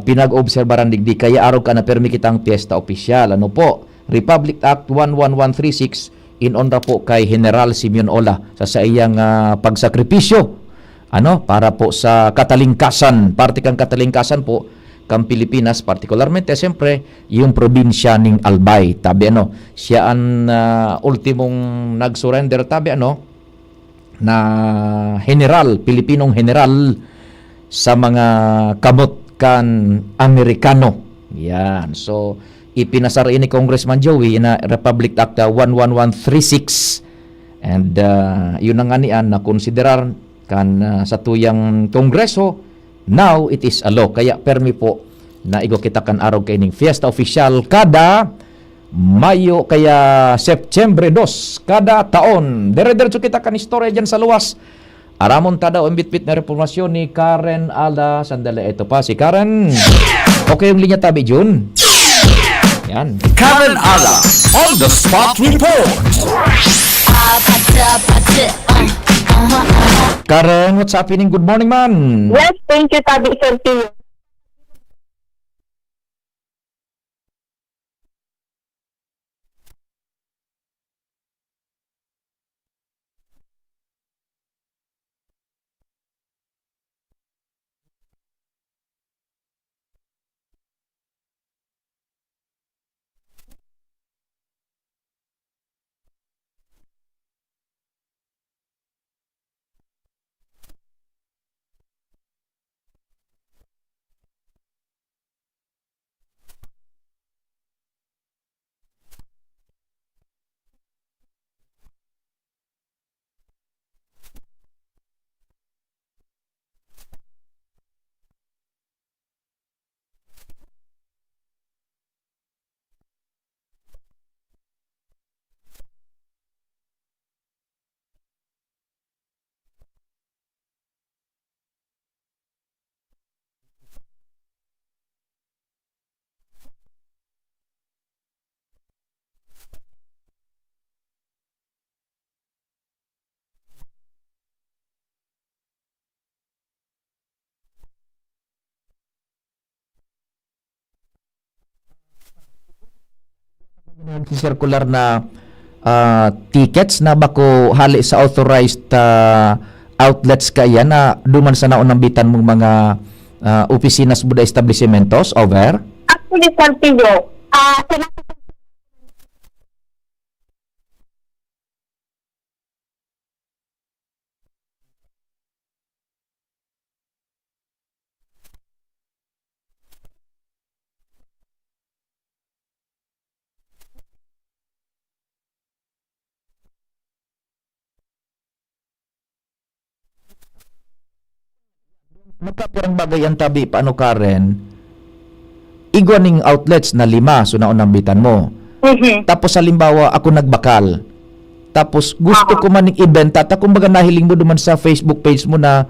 pinag-oobserbaran digdi. Kaya arog ka na permi kitang piyesta opisyal. Ano po? Republic Act one one one three six in honor po kay General Simeon Ola sa saiyang, ah, pagsakripisyo, ano, para po sa katalingkasan, parte kan katalingkasan po kan Pilipinas, partikularmente, siyempre, yung probinsya ning Albay. Tabi, ano, siya ang, ah, ultimong nag-surrender, tabi, ano, na general, Pilipinong general sa mga kamot kan Amerikano. Yan. So, Ipinasar ini, Congressman Joey, na Republic Act, ah, one one one three six. And, ah, yun na nga niyan na konsiderar kan, ah, satuyang Kongreso. Now, it is a law. Kaya permi po na igwa kita kan arog kaining fiesta official kada Mayo kaya Setyembre dos kada taon. Dire-diretso kita kan istorya diyan sa luwas. Aramon ta daw ang bitbit na impormasyon ni Karen Ala. Sandali, ito pa si Karen. Okay yung linya tabi, Jun. Yan. Karen Ala, on the spot report. Karen, what's happening? Good morning, man. Yes, thank you, Tabi Sergio. Nagsisirkular na, ah, tickets na bako hali sa authorized, ah, outlets kaiyan na duman sa naunambitan mong mga, ah, opisina sa buda establisimentos? Over? Actually, Sir Pio, ah, sa Magkapirang bagay ang tabi, paano, Karen? Igwa ning outlets na lima, so naunambitan mo. Mhm. Tapos, halimbawa, ako nagbakal. Tapos, gusto Aha. ko man ning ibenta, ta kumbaga nahiling mo duman sa Facebook page mo na,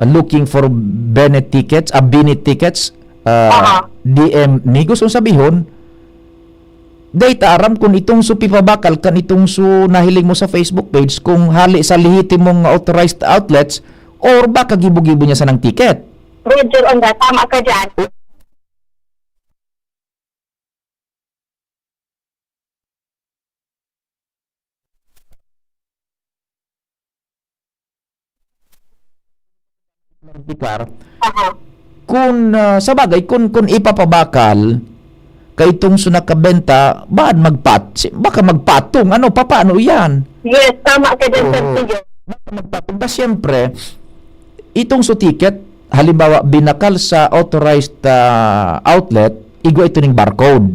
ah, looking for Bene tickets, ah, Bini tickets, ah, Aha. D M me. Gusto kong sabihon, dai ta aram kun itong so pipabakal kan itong so nahiling mo sa Facebook page, kung hali sa lehitimong authorized outlets or baka gibo-gibo niya sanang ticket. Roger, on that. Tama ka dyan. Klar. Aha. Kun, ah, sa bagay, kun, kun ipapabakal, kay itong so nakabenta, baan magpat-, si-, baka magpatong, ano, papaano yan? Yes, tama ka dyan, Sir Oo. Tiyo. Baka magpatong. Ta siyempre, itong so ticket, halimbawa, binakal sa authorized, ah, outlet, igwa ito ning barcode.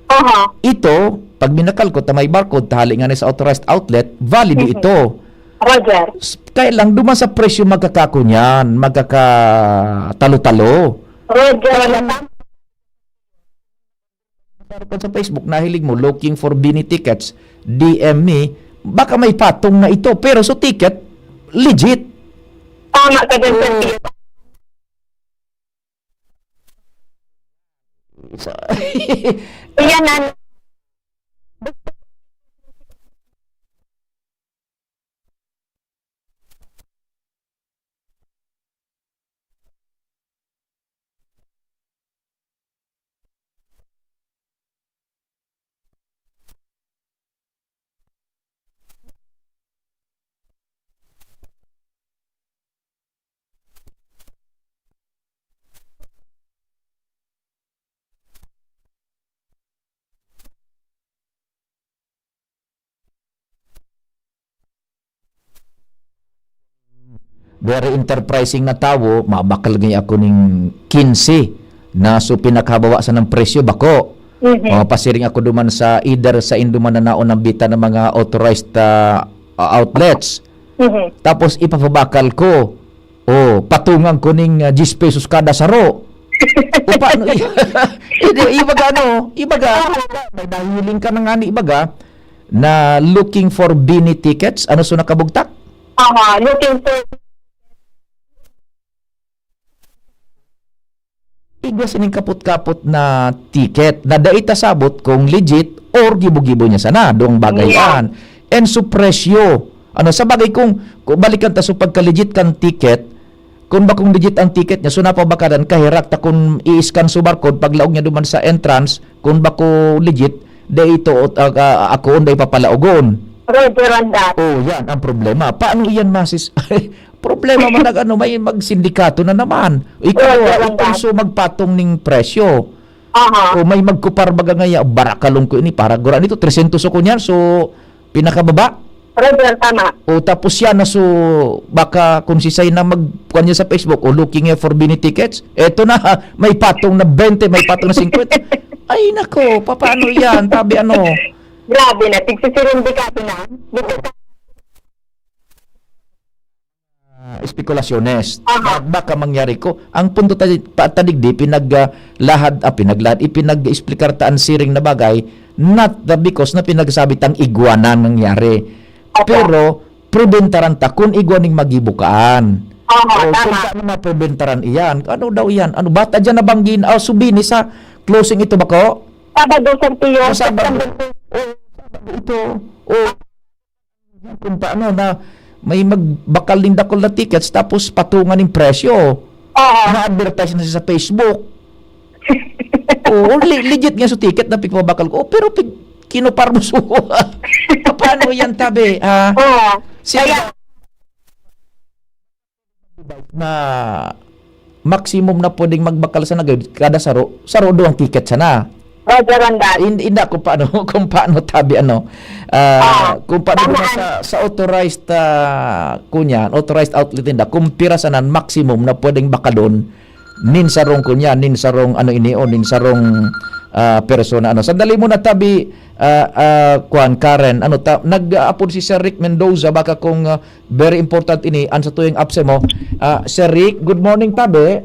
Aha. Ito, pag binakal ko, ta may barcode, ta hali nga ni sa authorized outlet, valid Mhm. ito. Roger. S-, kaya lang, duman sa presyo magkakakunyan, magkakatalo-talo. Roger, Kaya lang, natam- sa Facebook, nahiling mo, looking for Bini tickets, D M me, baka may patong na ito, pero so ticket, legit. Tama ka dyan, Sir Oo. Tiyo. Sa Ayan na. Very enterprising na tawo, mabakal gani ako ning kinse na so pinakahabawa sanang presyo, bako. Mhm. O, pasiring ako duman sa either sa induman na naon ang bita ng mga authorized, ah, ah, outlets. Mhm. Tapos ipapabakal ko. O, patungan ko ning, ah, diyes pesos kada saro. O, paano i-, hindi, ibaga ano, ibaga, may nahiling ka na nga ni ibaga na looking for Bini tickets. Ano so nakabugtak? Aha, looking for Igwa sining kapot-kapot na ticket na dai ta sabot kung legit or gibo-gibo niya sana, duwang bagay Yeah. yan. And so presyo. Ano, sa bagay kung, kung balikan ta, so pagka-legit kan ticket, kung bakong legit ang ticket niya, so napabakadan, kaherak ta kung i-scan so barcode, paglaog niya duman sa entrance, kung bako legit, dai ito, ah, ah, akoon, dai papalaogon. Roger on that. Oh, yan ang problema. Paano iyan masis-, problema man nag ano, may magsindikato na naman. Ikaw, Oo, ah, ikaw so magpatong ning presyo. Aha. O may magkupar baga ngaya, barakalon ko ini, para gura nito, tresyentos ako niyan, so pinakababa. Roger, tama. O tapos yan na, so baka kung sisay na mag-, kuwan niya sa Facebook, o looking here for Bini tickets, eto na, may patong na bente, may patong na singkwenta. Ay nako, papaano yan? Tabi ano? Grabe na, tigsisiring di ka na. Dito sa Ah, espekulasyones. Aha. Ba-, baka mangyari ko. Ang punto ta-, pa-, ta digdi, pinag, ah, lahad, ah, pinaglahad, ipinag-explicar ta an siring na bagay, not the because na pinagsabi tang igwa na nangyari. Opo. Pero, prebentaran ta kun igwa ning magibukaan. Aha, O, tama. Kung paano maprebentaran iyan? Ano daw iyan? Ano, bata dyan nabanggin? Ah, subini sa closing ito ba ko? Sabado, Santiyo, O, Sabado. September. O, Sabado ito. O, Kung paano na may magbakal ning dakul na tickets tapos patungan ning presyo. Oo. Ma-advertise na siya sa Facebook. Oo, le-, legit nga sa ticket na pigpabakal ko. Oh, pero pig-, kinupar mo so. Paano yan, tabi? Ah, Oo. Sige. Kaya na maximum na pwedeng magbakal sana gayud, kada saro, saro duwang ticket sana. Roger on that. Hin-, hindi ako paano, kung paano tabi ano, ah, Ah, kung paano tama. Naman sa, sa authorized, ah, kunyan, authorized outlet ninda, kung pira sana maximum na pwedeng bakalon, nin sarong kunyan, nin sarong ano ini, o nin sarong, ah, persona, ano. Sandali muna, tabi, ah, ah, kwan, Karen, ano ta-, nag-aapod si Sir Rick Mendoza, baka kung, ah, Very important ini, an satuyang apse mo. Ah, Sir Rick, good morning, tabi.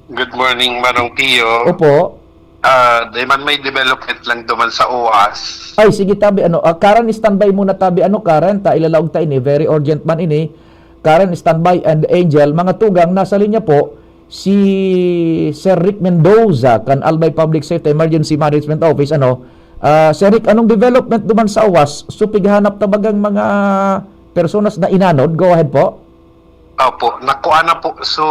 Good morning, Manong Pio. Opo. Ah, di man may development lang duman sa uwas. Ay, sige, tabi, ano, ah, Karen, standby muna, tabi, ano, Karen, ta ilalaog ta ini, very urgent man ini. Karen, standby, and Angel, mga tugang, nasa linya po, si Sir Rick Mendoza kan Albay Public Safety Emergency Management Office, ano. Ah, Sir Rick, anong development duman sa uwas? So, pighanap ta bagang mga personas na inanod? Go ahead po. Opo, nakuha na po. So,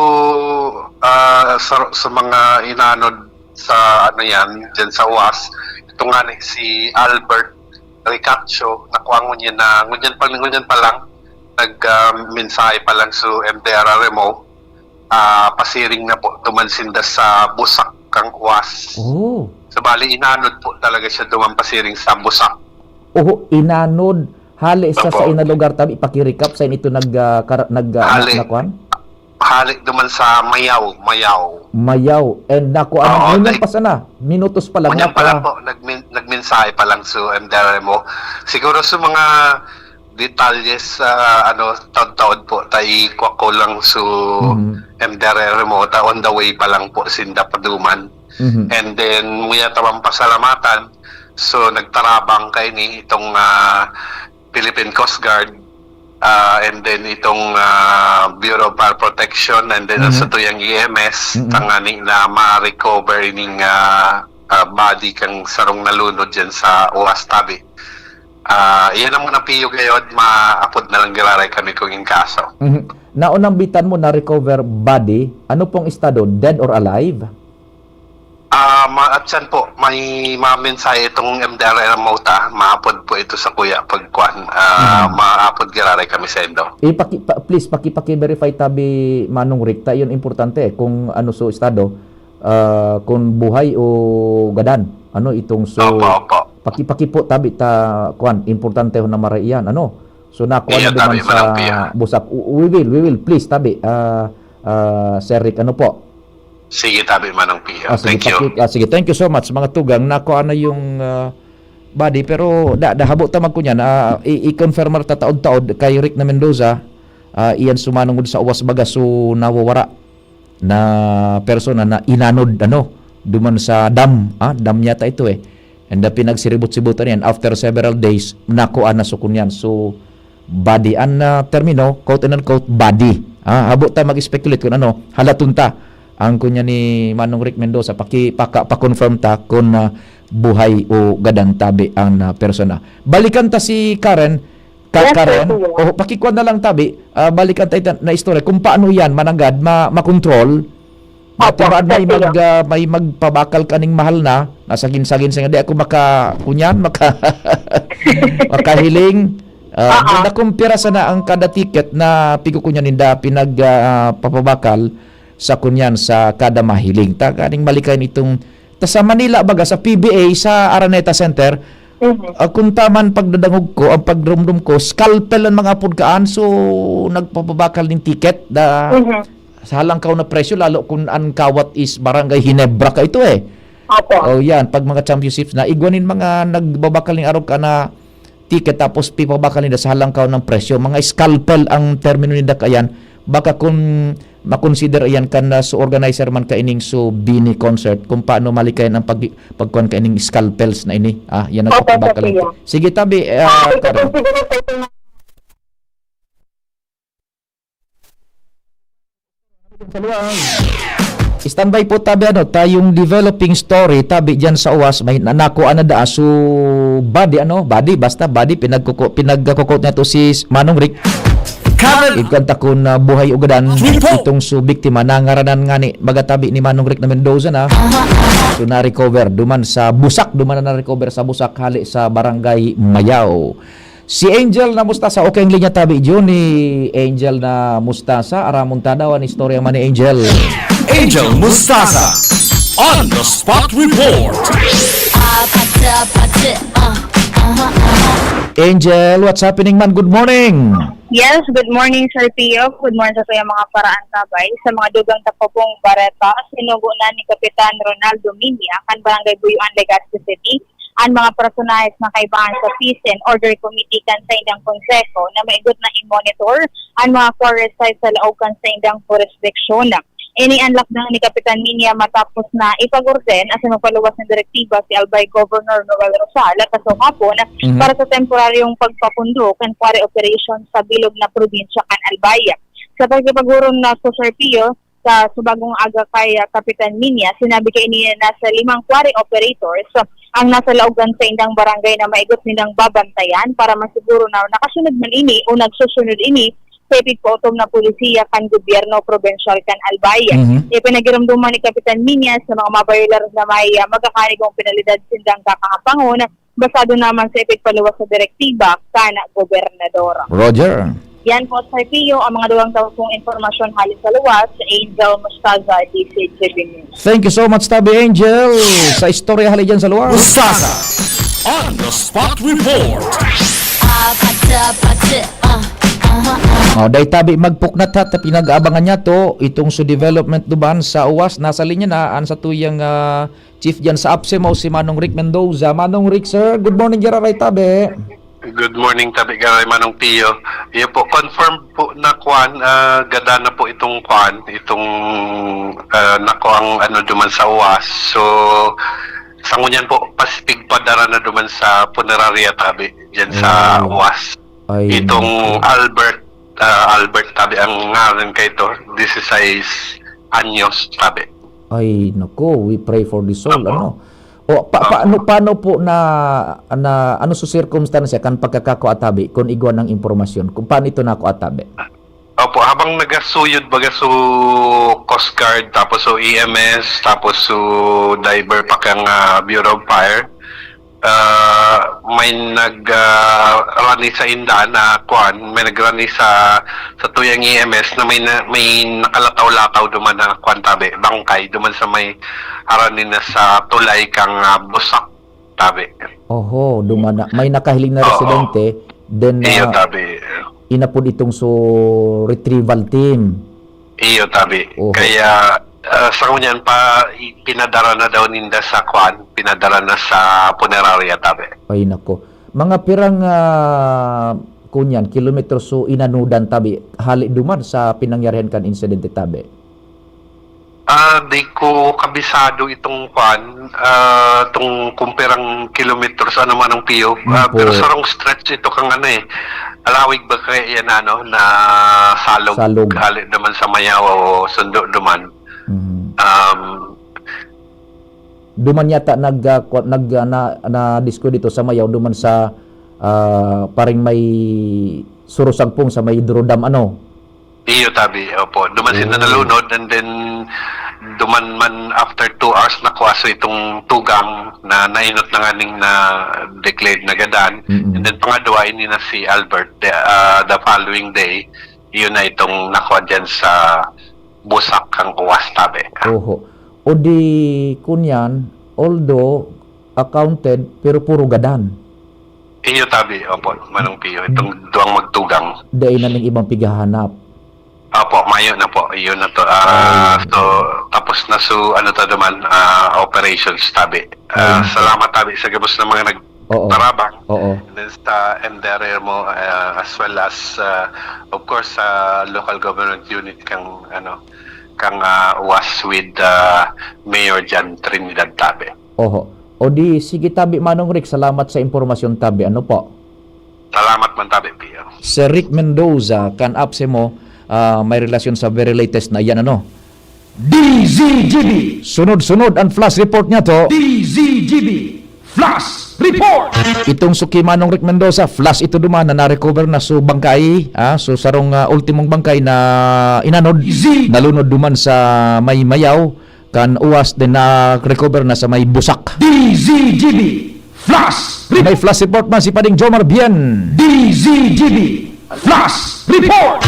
ah, sa, sa mga inanod sa ano yan, dyan sa uwas, ito nga ni si Albert Ricacho, nakuha ngunyan na, ngunyan pa, ngunyan pa lang, nag, ah, mensahe pa lang sa M D R R M O, ah, pasiring na po duman sinda sa busak kang uwas. Oh. So, bali, inanod po talaga siya duman pasiring sa busak. Oho, inanod. Hali sa, sa Opo. Ina lugar tabi, pakirikap sa ito nag, ah, kara-, nag, ah, Hali. Na, na kwan? Hali duman sa Mayaw, Mayaw. Mayaw. And nakuha na, Oo, ngunyan like, pa sana, minutos pa lang, ngunyan pa lang naka- po, nagmin-, nagmensahe pa lang sa M D R M O. Siguro sa mga detalye sa, ano, taod-taod po, ta ikwa ko lang sa Mhm. M D R M O, ta on the way pa lang po sinda paduman. Mhm. And then, muya ta man pasalamatan. So, nagtarabang kaini itong, ah, Philippine Coast Guard, ah, and then itong, ah, Bureau of Fire Protection, and then ang Mhm. satuyang E M S, Mhm. tangani na ma-recover ining, ah, ah, body kang sarong nalunod dyan sa uwas tabi. Ah, iyan ang mga piyo gayod, maapod na lang giraray kami kung in kaso. Mhm. Naunang bitan mo na recover body, ano pong estado, dead or alive? Ah, ma-, at yan po, may mga mensahe itong M D R M O ta, maapod po ito sa kuya pagkuan. Ah, Mhm. Maapod giraray kami sa indo. Ipaki-, pa-, please, paki-, paki-verify tabi, Manong Rick, ta, yun importante eh, kung ano so estado, ah, kung buhay o gadan, ano itong so, Opo, opo. paki-, paki po tabi ta, kuan, importante ho na maray iyan, ano? So, nakuha Iyo, na duman tabi, sa Manong Pio. Busak. W-, we will, we will, please, tabi, ah, ah, Sir Rick, ano po? Sige, tabi, Manong Pio. Ah, sige, Thank you. paki- ah, sige, thank you so much. Mga tugang, nakuha na yung ah, body, pero da, da, habo ta magkunyan. Ah, i- i-confirm ta taod-taod kay Rick na Mendoza. Ah, iyan sumanungod sa uwas baga so nawawara na persona na inanod, ano, duman sa dam. Ah, dam yata ito eh. And uh, pinagsiribot-sibutan yan. After several days, nakuha na so kunyan. So, body. Ang ah, termino, quote and unquote, body. Ah, habo ta mag-speculate kung ano, halaton ta ang kunya ni Manong Rick Mendoza, paki, paka, pa-confirm ta kung ah, buhay o gadan tabi ang ah, persona. Balikan ta si Karen. Ka, Yes, Karen, sir, kuya. Oh, pakikuan na lang tabi. Ah, balikan ta ita na istorya kung paano yan mananggad ma, makontrol. Opo, Diba, may sir, mag kuya. ah, may magpabakal kaning mahal na, nasagin-sagin sa nga, di ako maka kunyan, maka makahiling. Ah, Oo. Nakumpira sana ang kada ticket na pigo kunyan ninda pinag ah, papabakal sa kunyan sa kada mahiling. Ta kaning malikayan itong ta sa Manila baga sa P B A sa Araneta Center. Mhm. Ah, kung taman pagdadangog ko, ang pagrumdom ko, scalpel ang mga apod kaan, so nagpapabakal ning ticket da Mhm. sa halangkaw na presyo, lalo kung ang kawat is Barangay Ginebra ka ito eh. Opo. Oh, yan, pag mga championships na, igwa nin mga nagbabakal ning arog ka na ticket tapos pipabakal nila sa halangkaw ng presyo. Mga scalpel ang termino ninda kayan. Baka kung makonsider iyan kan ah, so organizer man kaining so bini concert kung paano malikayan ang pag pagkuan kaining scalpels na ini. Ah, yan ang Opo, pagpabakal sir, nito. kuya. Sige, tabi, ah, Ah, ito Karen. po siguro po itong Standby po tabi ano, tayong developing story tabi diyan sa uwas may na- nakuha na daa so body ano, body basta body pinagkuko pinagkukot na to si Manong Rick. Karen Igkan ta kun ah, buhay ugadan Report. Itong so biktima na ngaranan nga ni magatabi ni Manong Rick na Mendoza na so na-recover duman sa Busak, duman na na-recover sa Busak hali sa Barangay Mayaw. Si Angel na Mustasa, okay ang linya tabi yun ni Angel na Mustasa. Aramon ta daw ang istorya man ni Angel. Angel Mustasa on the spot report. Angel, what's happening man? Good morning. Yes, good morning, Sir Pio. Good morning sa tuyang mga paraantabay. Sa mga dugang tapobong bareta, sinugo na ni Kapitan Ronaldo Minya kan Barangay Buyuan, Legazpi City, ang mga personahes na kaibahan sa Peace and Order Committee kan saindang konseho na maigot na i-monitor ang mga quarry site sa laog kan saindang jurisdiksyon. Ini ang lakdang ni Kapitan Minya matapos na ipag-orden asin magpaluwas ng direktiba si Albay Governor Noel Rosal at sa hapon Mhm. para sa temporaryong pagpapundo kan quarry operation sa bilog na probinsya kan Albay. Sa pagkipaghuron na sa Sir Pio, sa subagong aga kay ah, Kapitan Minya, sinabi kay niya na sa limang quarry operators ang nasa laog kan saindang barangay na maigot nilang babantayan para masiguro na nakasunod man ini o nagsusunod ini sa ipigpautom na polisiya kan gobyerno probensyal kan Albay. Mhm. Ipinagirumduman ni Kapitan Minya sa mga mabayolar na may ah, magkakanigong penalidad sindang kakahapangon basado naman sa ipigpaluwas sa direktiba kan gobernador. Roger. Yan po, Sir Pio, ang mga duwang taon pong impormasyon hali sa luwas sa Angel Mustaza, D C G B News. Thank you so much, Tabi Angel, sa istorya hali dyan sa luwas. Mustasa on the spot report. Oh, dai tabi magpuknat ha, ta pinag-aabangan niya to, itong su development duman sa uwas, nasa linya na, ang sa tuyang ah, chief dyan sa APSEMO, si Manong Rick Mendoza. Manong Rick, sir, good morning, Jera Ray Tabi. Good morning, tabi, Garay Manong Pio. Iyo po, confirmed po na kwan, ah, gada na po itong kwan, itong ah, nako ang ano duman sa uwas. So, sa ngunyan po, pastig padara na duman sa punerarya, tabi, dyan sa Wow. uwas. Ay, Itong nako. Albert, ah, Albert, tabi, ang ngaran kay ito, disisais anyos, tabi. Ay, nako, we pray for the soul, Apo. ano? O, pa, paano, paano po na, na ano sa sirkumstansya kan pagkakakua tabi kung igwa ng impormasyon? Kung paano ito nakua tabi? Opo, habang nagasuyod baga so Coast Guard, tapos so E M S, tapos so diver pa kang ah, Bureau of Fire, ah, may nag ah, rani sa inda na kwan, may nagrani sa sa tuyang E M S na may na, may nakalataw-lataw duman na kwan tabi, bangkay duman sa may harani na sa tulay kang ah, Busak tabi. Oho, dumana. May nakahiling na Oo. residente, then Iyo ah, tabi. inapod itong so retrieval team. Iyo tabi. Oho. Kaya Ah, sa ngunyan pa, i-, pinadara na daw ninda sa kwan, pinadara na sa punerarya, tabi. Ay, nako. Mga pirang, ah, kunyan, kilometro so inanudan, tabi, hali duman sa pinangyarihan kan insidente, tabi? Ah, di ko kabisado itong kwan, ah, itong kung pirang kilometro sa ano man ang piyo. Ah, Opo. Pero sarong stretch ito kang ano eh, Alawig ba kaya yan, ano, na salog, Salog. Hali naman sa Mayaw o sundo duman. Mhm. Um, Duman yata nag, ah, kwa-, nag, ah, na, na-disco dito sa Mayaw, duman sa, ah, paring may Surusagpong sa may Durodam, ano? Iyo, tabi, opo. Duman sila Oh. nalunod, and then duman man after two hours, nakwaso itong tugang na nainot na nganing na declared na gadan. Mm-mm. And then pangadwa, ini na si Albert, the, ah, the following day, yun na itong nakwa dyan sa Busak kang Uwas, tabi. Oho. O di, kunyan, although accounted, pero puro gadan. Iyo, tabi, opo, Manong Pio, itong duwang magtugang. Dai na ning ibang pighahanap. Opo, mayo na po, yun na to. Ah, Ay. So, tapos na su, ano to naman, ah, operations, tabi. Ah, Ayun po. Salamat, tabi, sa gabos na mga nag-, Oo. Tarabang. Oo. And then sa M D R R mo, ah, as well as, ah, of course, sa local government unit kang, ano, kang, ah, was with, ah, Mayor John Trinidad Tabe. Oho. O di, sige, tabi, Manong Rick, salamat sa impormasyon, tabi. Ano po? Salamat man, tabi, Pio. Sir Rick Mendoza, kan apse mo, ah, may relasyon sa very latest na yan, ano? D Z G B. Sunod-sunod ang flash report niya to. D Z G B Flash Report. Itong suki Manong Rick Mendoza, flash ito duman na na-recover na so bangkay, ah, so sarong, ah, ultimong bangkay na inanod, D Z. Nalunod duman sa may Mayaw, kan uwas din na-recover na sa may Busak. D Z G B Flash Report. May flash report man si Pading Jomar Bien. D Z G B Flash Report.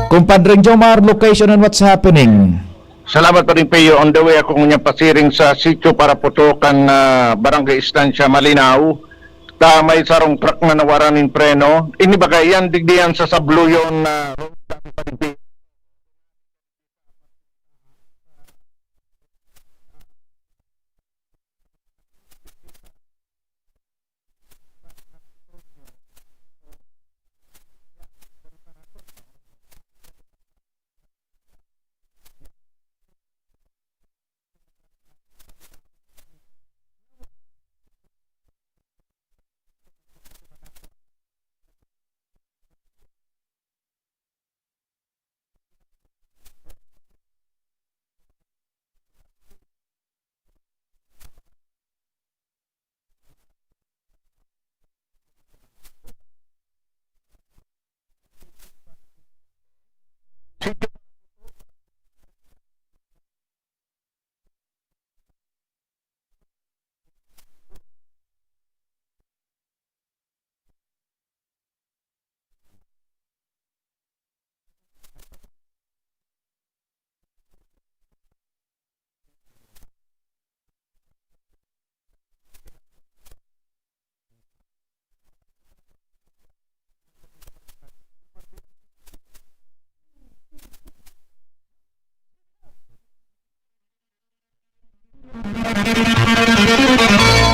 Kumpadre Jomar, location and what's happening? Salamat, Padre Pio. On the way ako ngunyan pasiring sa sitio para putukan na Barangay Estancia Malinao. Ta may sarong truck na nawara nin preno. Ini baga yan, digdi yan sa Sabloyon na road, Padre Pio.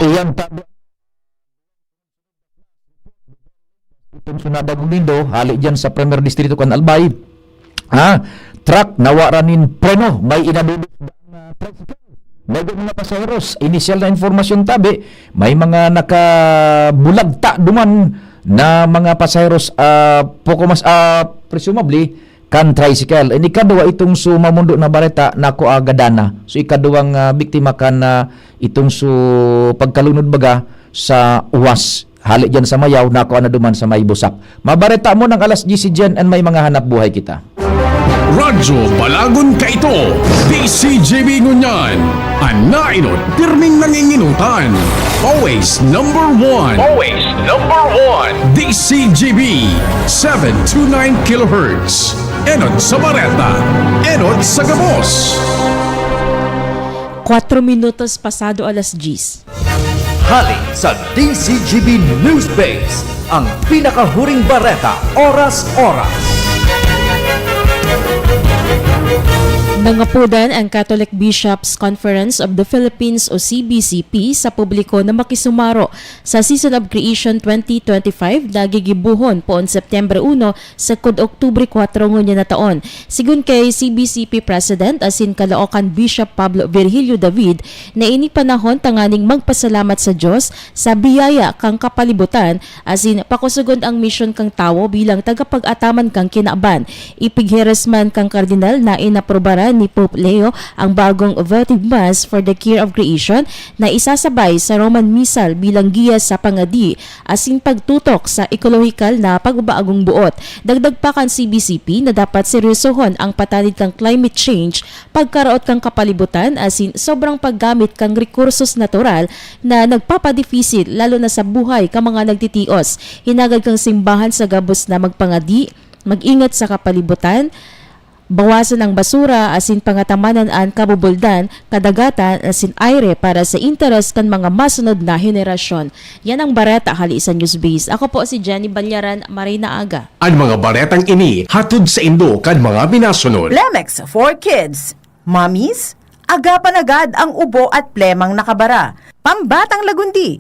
Iyan tabi. Itong sunada nindo, hali dyan sa Primer Distrito kan Albay. Ha? Truck, nawara nin preno, may inalulog na tricycle. May mga pasaheros, inisyal na informasyon tabi, may mga nakabulagta duman na mga pasaheros, ah, poko mas, ah, presumably, kan tricycle. Ini kadwa itong sumamundo na bareta na kua gadana. So, ikaduwang, ah, biktima kan, ah, itong su pagkalunod baga sa uwas. Hali dyan sa Mayaw, nakua na duman sa may Busak. Mabareta mo ng alas diyes si Jen and may mga hanap buhay kita. Radyo Balagon kaito, D C G B ngunyan. An nainot, pirming nanginginutan. Always number one. Always number one. D C G B, seven two nine kilohertz. Enot sa bareta, enot sa gabos. Cuatro minutos pasado alas diyes. Hali sa D Z G B News Base, ang pinakahuring bareta, oras-oras. Nangapodan ang Catholic Bishops' Conference of the Philippines o C B C P sa publiko na makisumaro sa Season of Creation twenty twenty-five na gigibohon poon September uno sagkod Oktubre kwatro ngunyan na taon. Sigon kay C B C P President asin Caloocan Bishop Pablo Virgilio David, na ini panahon tanganing magpasalamat sa Dios sa biyaya kan kapalibutan asin pakosogon ang misyon kan tawo bilang tagapag-ataman kan kinaban. Ipigheres man kan Kardinal na inaprubaran ni Pope Leo ang bagong votive Mass for the Care of Creation na isasabay sa Roman Missal bilang giya sa pangadi asin pagtutok sa ekolohikal na pagbabagong buot. Dagdag pa kan C B C P na dapat seryosohon ang patanid kan climate change, pagkaraot kan kapalibutan asin sobrang paggamit kan rekursos natural na nagpapadipisil, lalo na sa buhay kan mga nagtitios. Hinagad kan simbahan sa gabos na magpangadi, mag-ingat sa kapalibutan, bawasan ang basura asin pangatamanan an kabubuldan, kadagatan asin aire para sa interes kan mga masunod na henerasyon. Yan ang bareta hali sa Newsbase. Ako po si Jenny Balyaran, maray na aga. An mga baretang ini hatod saindo kan mga minasunod. Plemex for Kids. Mommies, agapan agad ang ubo at plemang nakabara. Pambatang lagundi,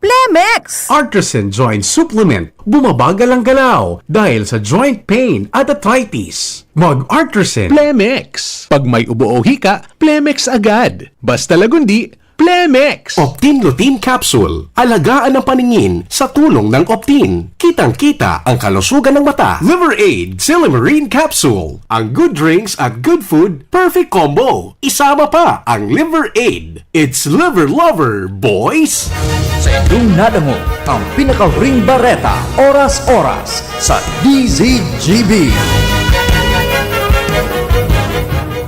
Plemex! Artisan Joint Supplement, bumabagal ang galaw dahil sa joint pain at arthritis. Mag-Artisan. Plemex. Pag may ubo o hika, Plemex agad. Basta lagundi, Plemex. Optin Lutein Capsule. Alagaan ang paningin sa tulong ng Optin. Kitang-kita ang kalusugan ng mata. Liver Aid Silymarin Capsule. Ang good drinks at good food, perfect combo. Isama pa ang Liver Aid. It's Liver Lover, boys! Sa indong nadangog, ang pinakahuring bareta, oras-oras, sa D Z G B.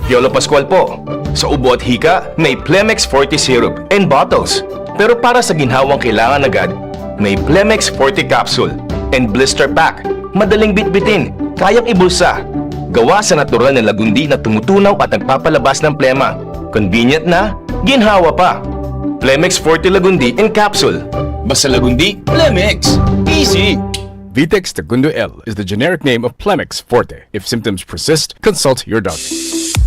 Piolo Pascual po. Sa ubo at hika, may Plemex Forte Syrup and bottles. Pero para sa ginhawang kailangan agad, may Plemex Forte Capsule and Blister Pack. Madaling bitbitin, kayang ibulsa. Gawa sa natural na lagundi na tumutunaw at nagpapalabas ng plema. Convenient na, ginhawa pa. Plemex Forte Lagundi in Capsule. Basta lagundi, Plemex. Easy! Vitex Segundo L is the generic name of Plemex Forte. If symptoms persist, consult your doctor.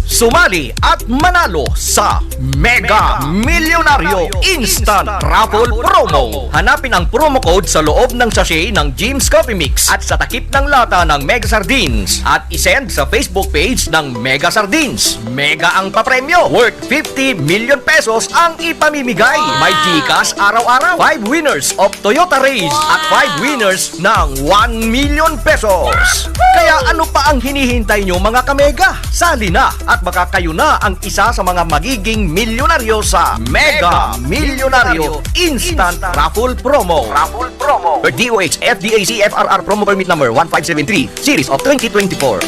Sumali at manalo sa Mega Milyonaryo Instant Raffle Promo. Hanapin ang promo code sa loob ng sachet ng Jim's Coffee Mix at sa takip ng lata ng Mega Sardines at isend sa Facebook page ng Mega Sardines. Mega ang papremyo, worth fifty million pesos ang ipamimigay. May GCash araw-araw, five winners of Toyota Raize at five winners ng one million pesos. Kaya ano pa ang hinihintay nyo, mga kamega? Sali na at baka kayo na ang isa sa mga magiging milyonaryo sa Mega Milyonaryo Instant Raffle Promo. Raffle Promo. D O H F D A C F R R Promo Permit Number one five seven three, Series of twenty twenty-four.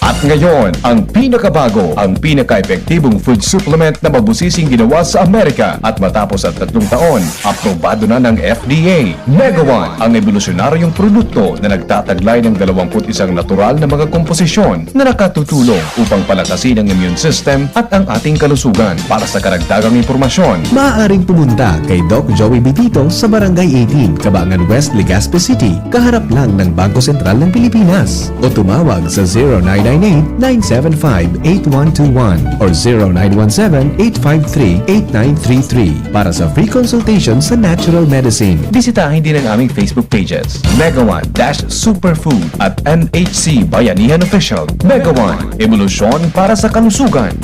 At ngayon, ang pinakabago, ang pinaka-epektibong food supplement na mabusising ginawa sa Amerika. At matapos ang tatlong taon, aprobado na ng F D A. Mega One, ang ebolusyonaryong produkto na nagtataglay ng dalawampu't isang natural na mga komposisyon na nakatutulong upang palakasin ang immune system at ang ating kalusugan. Para sa karagdagang impormasyon, maaaring pumunta kay Doc Joey Bitito sa Barangay eighteen, Cabangan West, Legazpi City, kaharap lang ng Bangko Sentral ng Pilipinas. O tumawag sa zero nine nine eight, nine seven five, eight one two one or zero nine one seven, eight five three, eight nine three three para sa free consultation sa natural medicine. Bisitahin din ang aming Facebook pages, Mega One dash Superfood at M H C Bayanihan Official. Mega One, ebolusyon para sa kalusugan.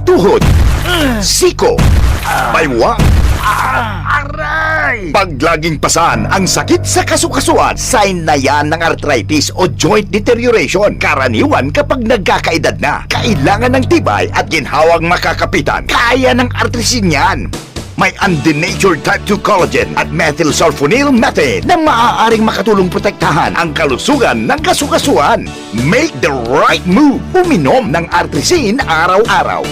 Tuhod, siko, baywa, aray! Pag laging pasan ang sakit sa kasukasuan, sign na yan ng arthritis o joint deterioration. Karaniwan kapag nagkakaedad na, kailangan ng tibay at ginhawang makakapitan. Kaya ng Artrisin yan. May undenatured type two collagen at methylsulfonyl methane na maaaring makatulong protektahan ang kalusugan ng kasukasuan. Make the right move. Uminom ng Artrisin araw-araw.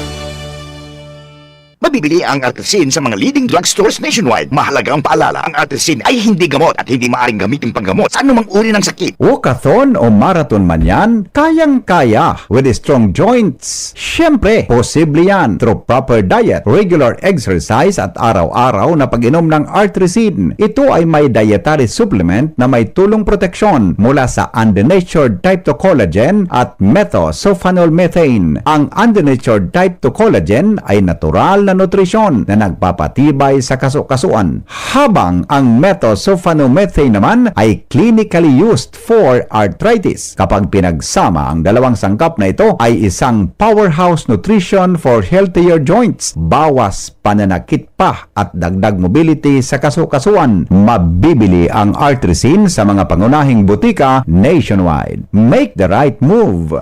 Mabibili ang Artrisin sa mga leading drugstores nationwide. Mahalagang paalala, ang Artrisin ay hindi gamot at hindi maaring gamitin panggamot sa anumang uri ng sakit. Walkathon o marathon man yan, kayang-kaya with strong joints. Siyempre, posible yan through proper diet, regular exercise at araw-araw na pag-inom ng Artrisin. Ito ay may dietary supplement na may tulong proteksyon mula sa undenatured type two collagen at methylsulfonylurea. Ang undenatured type two collagen ay natural na nutrisyon na nagpapatibay sa kaso-kasuan, habang ang methylsulfonylurea naman ay clinically used for arthritis. Kapag pinagsama, ang dalawang sangkap na ito ay isang powerhouse nutrition for healthier joints, bawas pananakit pa at dagdag mobility sa kaso-kasuan. Mabibili ang Artrisin sa mga pangunahing butika nationwide. Make the right move!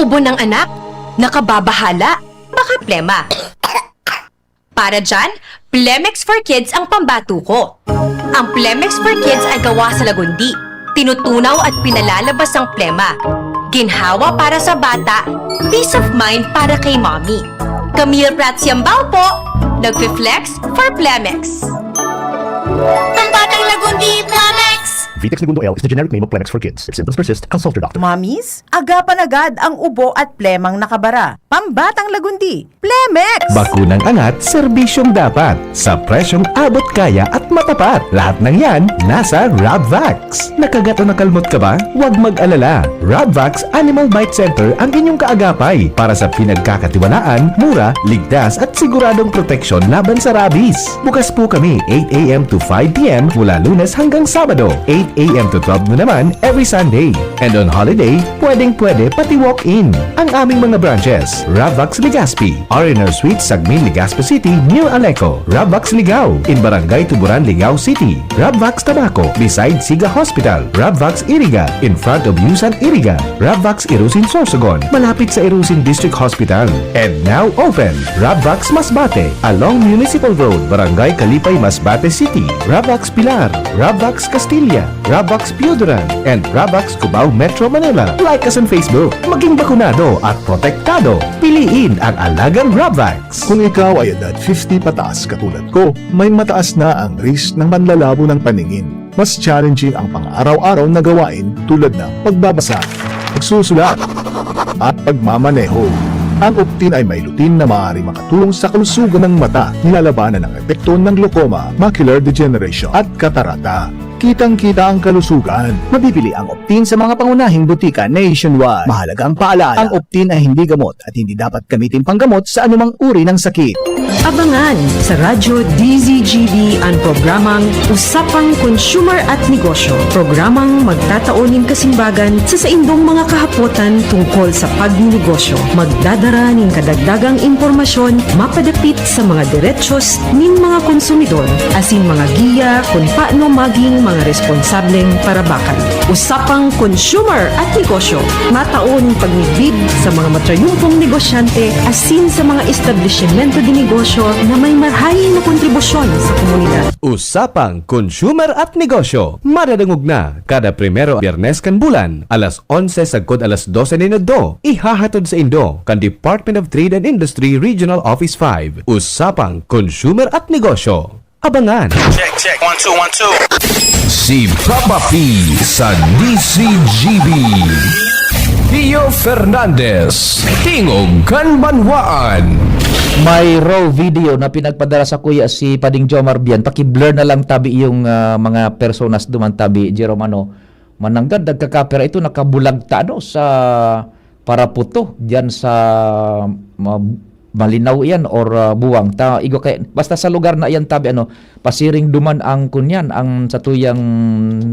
Ubo ng anak? Nakababahala? Baka plema. Para dyan, Plemex for Kids ang pambato ko. Ang Plemex for Kids ay gawa sa lagundi. Tinutunaw at pinalalabas ang plema. Ginhawa para sa bata, peace of mind para kay mommy. Camille Prats Yambao po, nagfe-flex for Plemex. Pambatang lagundi, Plemex! Vitex Negundo L is the generic name of Plemex for Kids. If symptoms persist, consult your doctor. Mamis, agapan agad ang ubo at plemang nakabara. Pambatang lagundi, Plemex! Bakunang angat, serbisyong dapat. Sa presyong abot kaya at matapat. Lahat ng yan, nasa Rabvax. Nakagat o nakalmot ka ba? Huwag mag-alala. Rabvax Animal Bite Center ang inyong kaagapay para sa pinagkakatiwalaan, mura, ligtas at siguradong proteksyon laban sa rabies. Bukas po kami eight a.m. to five p.m. mula Lunes hanggang Sabado, eight a.m. to twelve noon naman every Sunday. And on holiday, pwedeng-pwede pati walk-in. Ang aming mga branches, Rabvax Legazpi, R and R Suite, Sagmin, Legazpi City, near Aleco. Rabvax Ligao, in Barangay Tuburan, Ligao City. Rabvax Tabaco, beside Siga Hospital. Rabvax Iriga, in front of Yusan Iriga. Rabvax Irusin Sorsogon, malapit sa Irusin District Hospital. And now open, Rabvax Masbate, along Municipal Road, Barangay Kalipay, Masbate City. Rabvax Pilar, Rabvax Castilla, Rabvax Pioduran, and Rabvax Cubao, Metro Manila. Like us on Facebook. Maging bakunado at protektado. Piliin ang alagang Rabvax. Kung ikaw ay edad fifty pataas katulad ko, may mataas na ang risk ng panlalabo ng paningin. Mas challenging ang pang-araw-araw na gawain tulad ng pagbabasa, pagsusulat, at pagmamaneho. Ang Optin ay may lutein na maaaring makatulong sa kalusugan ng mata, nilalabanan ang epekto ng glaucoma, macular degeneration, at katarata. Kitang-kita ang kalusugan. Mabibili ang Optin sa mga pangunahing butika nationwide. Mahalagang paalala, ang Optin ay hindi gamot at hindi dapat gamitin panggamot sa anumang uri ng sakit. Abangan sa Radyo D Z G B an programang Usapang Consumer at Negosyo, programang magtatao nin kasimbagan sa saindong mga kahapotan tungkol sa pagnenegosyo. Magdadara nin kadagdagang impormasyon mapadapit sa mga derechos nin mga konsumidor, asin mga giya kun paano maging mga responsableng parabakan. Usapang Consumer at Negosyo, matao nin pagmidbid sa mga matrayumpong negosyante asin sa mga establisimento de negosyo na may marahay na kontribusyon sa komunidad. Usapang Consumer at Negosyo, madadangog na kada primero Biyernes kan bulan, alas onse sagkod alas dose nin adto. Ihahatod saindo kan Department of Trade and Industry Regional Office five. Usapang Consumer at Negosyo. Abangan! Check, check. One, two, one, two. Si Papa P sa D Z G B. Pio Fernandez, Tingog kan Banwaan. May raw video na pinagpadala sakuya si Pading Jomar Bian. Paki-blur na lang tabi yung, ah, mga personas duman tabi, Jerome, ano. Mananggad, nagkakapira ito, nakabulagta, ano, sa Paraputo, diyan sa, ah, Malinaw iyan or, ah, Buwang. Ta, igwa kay, basta sa lugar na iyan tabi, ano, pasiring duman ang kunyan, ang satuyang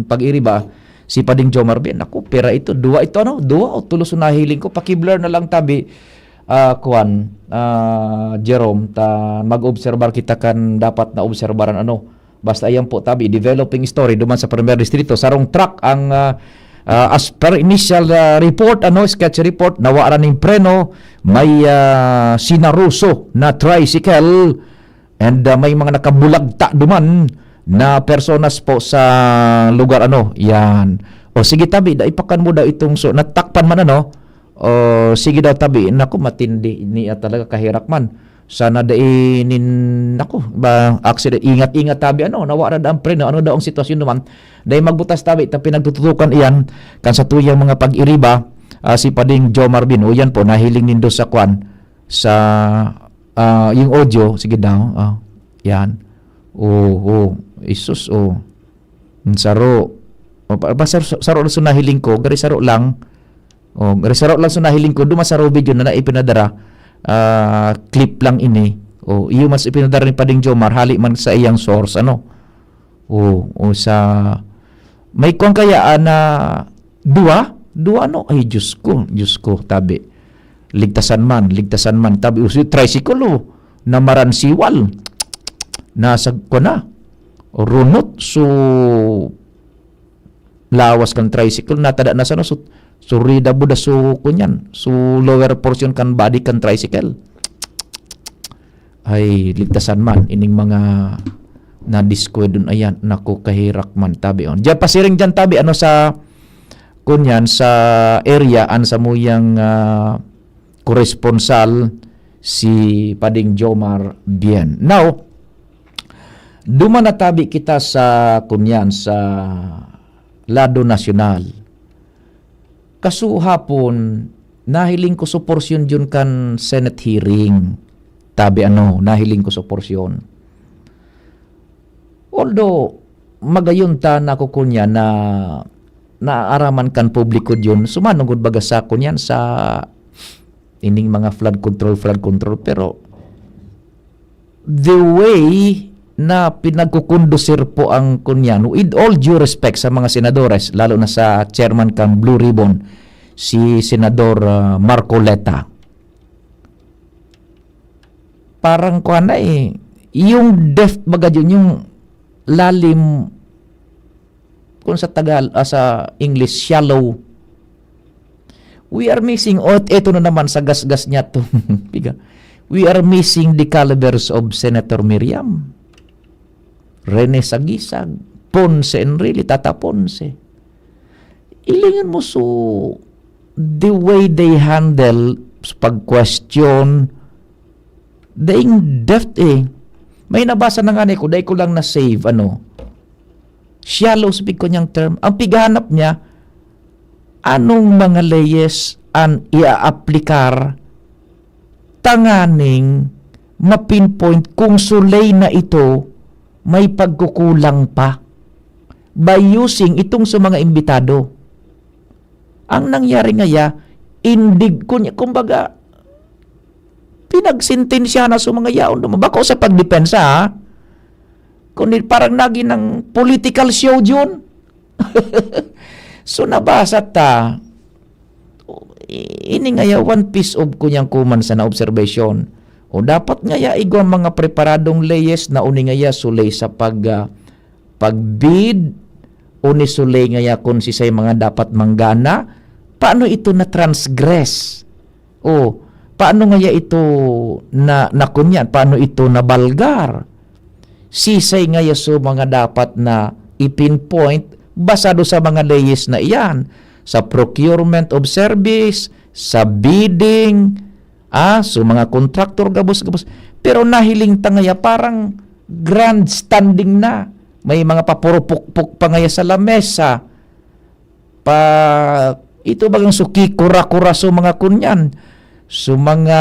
pag-iri ba, si Pading Jomar Bian. Naku, pira ito, duwa ito, ano, duwa o tulos na nahiling ko. Paki-blur na lang tabi, ah, kuwan, ah, Jerome, ta mag-obserbar kita kan dapat na obserbaran, ano. Basta iyan po tabi, developing story duman sa Primer Distrito. Sarong truck ang, ah, ah, as per initial, ah, report, ano, sketch report, nawaran nin preno, may, ah, sinaruso na tricycle, and, ah, may mga nakabulagta duman na personas po sa lugar, ano, yan. O sige tabi, da, ipakan mo daw itong, so, natakpan man, ano, o sige daw tabi, naku, matindi niya talaga, kahirak man. Sana dai nin, naku, ba, accident. Ingat-ingat tabi, ano, nawara da ang preno. Ano daw ang sitwasyon naman? Dai magbutas tabi, ta pinagtututukan iyan, kan sa tuyang mga pag-iriba, ah, si Pading Jomar Bin. O, yan po, nahiling nindo sa kwan, sa, ah, yung audio, sige daw, ah, yan. O, o, isus, o. Saro. O, pa, pa, saro, saro lang so nahiling ko, gari saro lang. O, gari saro lang so nahiling ko, duma sa video na, na ipinadara, ah, clip lang ini. O, iyo mas ipinadara ni Pading Jomar, hali man sa iyang source, ano. O, o sa, may kwan kaya, ah, na dua? Dua, no? Ay, Diyos ko, Diyos ko, tabi. Ligtasan man, ligtasan man. Tabi, usi, tricycle, o, na maransiwal. Nasa, kwan na, runot, so, lawas kan tricycle, natada na sana, so, so, rida buda, so, kunyan, so, lower portion kan body kan tricycle. Ay, ligtasan man, ining mga nadiskwedon, ayan, naku, kahirak man, tabi, on. Diyan, pasiring diyan, tabi, ano, sa, kunyan, sa area, an samuyang, ah, koresponsal, si Pading Jomar Bien. Now, duman na tabi kita sa, kunyan, sa lado nasyonal. Kasuhapon, nahiling ko so porsyon yun kan Senate hearing. Tabi ano, nahiling ko so porsyon. Although, magayon ta na kukunya na naaaraman kan publiko yun, sumanugod baga sa kunyan sa ining mga flood control, flood control. Pero, the way na pinagkukondusir po ang kunyan, with all due respect sa mga senadores, lalo na sa chairman kan Blue Ribbon, si Senador, ah, Marcoleta. Parang kuwan na eh, yung depth baga yun, yung lalim, kung sa Tagal-, ah, sa English, shallow. We are missing, o, eto na naman sa gasgas niya to. Piga, we are missing the calibers of Senator Miriam, Rene Sagisag, Ponce Enrile, Tata Ponce. Ilingon mo, so, the way they handle pag-question, daing depth eh. May nabasa na nga ni ko, dai ko lang na-save, ano. Shallow speak ko niyang term. Ang pighanap niya, anong mga leyes an iaaplikar tanganing ma-pinpoint kung sulay na ito may pagkukulang pa by using itong sa mga imbitado. Ang nangyari ngaya, indig-, kun-, kumbaga, pinagsentensya na sa mga yaon. Bako sa pagdepensa, ha? Kundi parang naging ng political show yun. So, nabasa ta, ini ngaya one piece of kunyang kuman sa na observation. O dapat ngaya igwa mga preparadong leyes na uni ngaya sulay sa pag, ah, pagbid, uni sulay ngaya kung sisay mga dapat manggana, paano ito na-transgress? O, paano ngaya ito na, nakunyan? Paano ito nabalgar? Sisay ngaya so mga dapat na i-pinpoint basado sa mga leyes na iyan, sa procurement of service, sa bidding, ah, so mga contractor, gabos-gabos. Pero nahiling ta ngaya parang grandstanding na. May mga papurupukpok pa ngaya sa lamesa. Pa, ito bagang suki, kura-kura so mga kunyan. So mga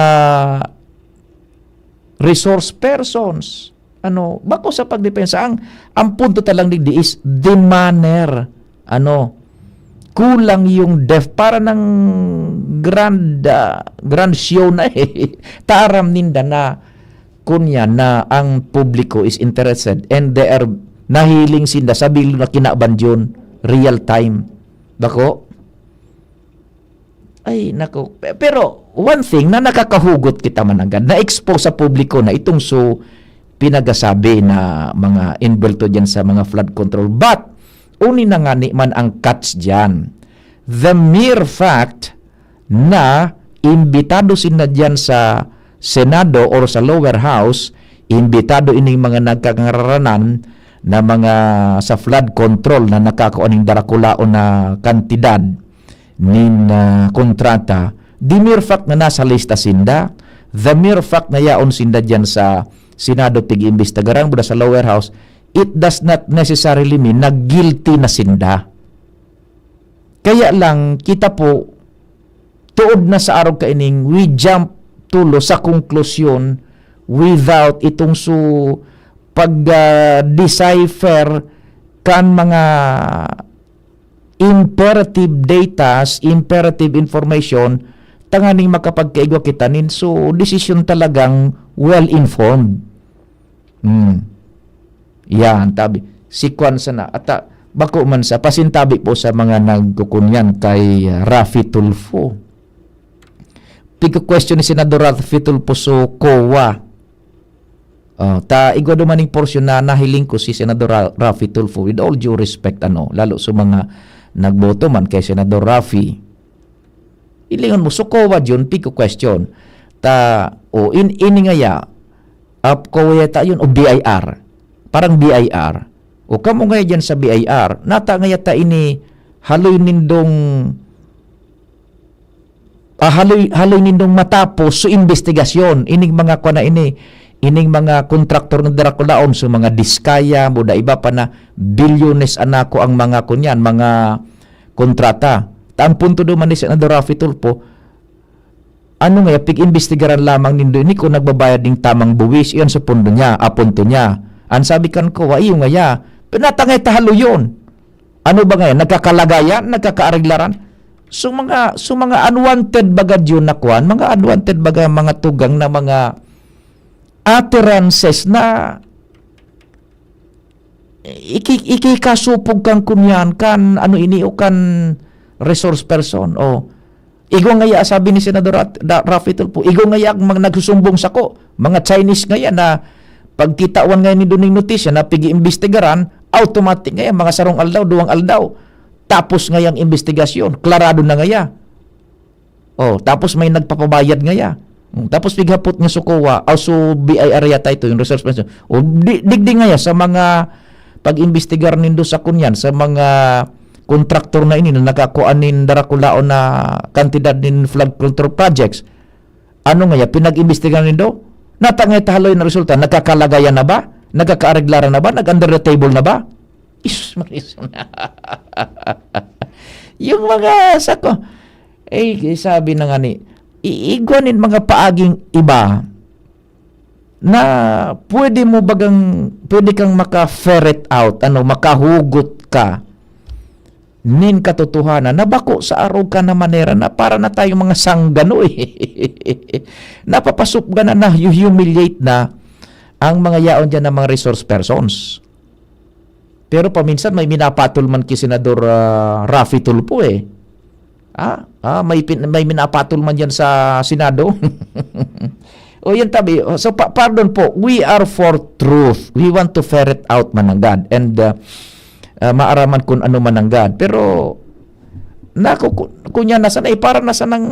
resource persons. Ano, bako sa pagdepensa, ang, ang punto talang digdi is the manner. Ano, kulang yung depth para ng grand, ah, grand show na eh. Taaram ninda na kunya na ang publiko is interested and they are nahiling sinda sa bilog na kinaban yun, real time. Bako? Ay, nako. Pe-, pero, one thing na nakakahugot kita mananggad, na-expose sa publiko na itong so pinagasabi na mga involved to dyan sa mga flood control. But, uni na nga ni man ang catch dyan. The mere fact na imbitado sila dyan sa Senado or sa lower house, imbitado ining mga nagkakararanan na mga sa flood control na nakakaon ning darakulaon na kantidad nin, ah, kontrata, the mere fact na nasa lista sinda, The mere fact na yaon sinda diyan sa Senado, pig-iimbestigaran, buda sa lower house, it does not necessarily mean na guilty na sinda. Kaya lang, kita po, tuod na sa arog kaining, we jump tulo sa konklusyon without itong su-, pag, ah, decipher kan mga imperative datas, imperative information, tanganing makapagkaigwa kita nin su desisyon talagang well-informed. Hmm. Yan, tabi. Si kwan sana. Ata, bako man sa, pasintabi po sa mga nagkukunyan kay, ah, Raffy Tulfo. Pigka-question ni Senador Raffy Tulfo sa COA. Oh, ta igwa duman ning porsyon na nahiling ko si Senador Ra-, Raffy Tulfo, with all due respect, ano, lalo sa mga nagboto man kay Senador Raffy. Hilingon mo, sa COA, Jun, pigka-question. Ta, o, in, ini ngaya, ap, COA yata yun, o B I R. Parang B I R. O, kamo ngaya dyan sa B I R, nata ngaya ta ini haloy nindong, ah, haloy, haloy nindong matapos sa investigasyon. Ining mga kwa na ini, ining mga kontraktor na darakulaon sa mga Diskaya, buda iba pa na bilyones anako ang mga kunyan, mga kontrata. Ta ang punto duman ni Senador Raffy Tulfo, ano ngaya, pig-imbestigaran lamang nindo ini kung nagbabayad ning tamang buwis, iyan sa pondo niya, ah, punto niya. Ang sabi kan COA, iyo ngaya, pinatangay ta haloyon. Ano ba ngayon? Nagkakalagayan? Nagkakaariglaran? So mga, so mga unwanted baga yun na kwan, mga unwanted baga mga tugang na mga utterances na iki-, ikikasupog kan kunyan, kan ano ini o kan resource person. O, igwa ngaya, sabi ni Senador Rat-, Da-, Raffy Tulfo, igwa ngaya ang mga nagsusumbong sako, mga Chinese ngaya na pagkitawan ngayon ni Duning notisya na pig-iimbestigaran, automatic ngayon, mga sarong aldaw, duwang aldaw. Tapos ngayang investigasyon, klarado na ngaya. Oh, tapos may nagpapabayad ngaya. Hmm, tapos pighapot nga sa COA, o sa B I R yata ito, yung resource person. O, di, digdi ngaya sa mga pag-imbestigar nindo sa kunyan, sa mga kontraktor na ini na nakakuha nin darakulaon na kantidad nin flood control projects. Ano ngaya, pinag-imbestigar nindo? Nata ngaya ta haloy na resulta, nagkakalagayan na ba? Nagkakaareglaran na ba? Nag-under the table na ba? Is, maris-, yung mga sako, eh, sabi na nga ni, i-, igwa nin mga paaging iba na pwede mo bagang, pwede kang maka-ferret out, ano, makahugot ka nin katotohanan na bako sa arog ka na manera na para na tayong mga sanggano, eh. Napapasupga na, na-humiliate na ang mga yaon diyan na mga resource persons. Pero paminsan may minapatol man ki Senador, ah, Raffy Tulfo, eh. Ah, ah, may pin-, may minapatol man diyan sa Senado. O, yan tabi. So, pa-, pardon po, we are for truth. We want to ferret out mananggad. And, ah, ah, maaraman kung ano mananggad. Pero, naku, ku-, kunya na sana, eh, para na sanang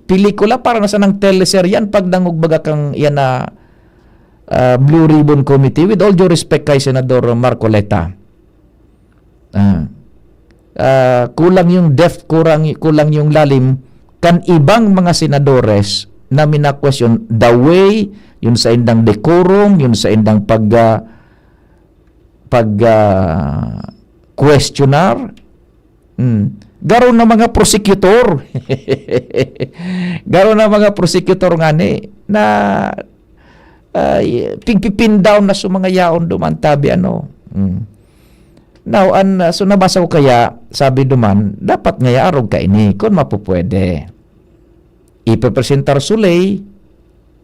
pelikula, para na sanang teleserye yan, pag nangugbaga kang yan na, ah, Blue Ribbon Committee, with all due respect kay Senador Marcoleta. Ah, ah, kulang yung depth, kurang, kulang yung lalim kan ibang mga senadores na mina-question the way, yun sa indang decorum, yun sa indang pag, ah, pag, ah, questionar. Hmm. Garo na mga prosecutor. Garo na mga prosecutor ngani na, ah, pigpipin down na sa mga yaon duman tabi, ano. Hmm. Now, an, ah, so nabasa ko kaya, sabi duman, dapat ngaya arog kaini, kun mapupwede. Ipepresentar sa ley,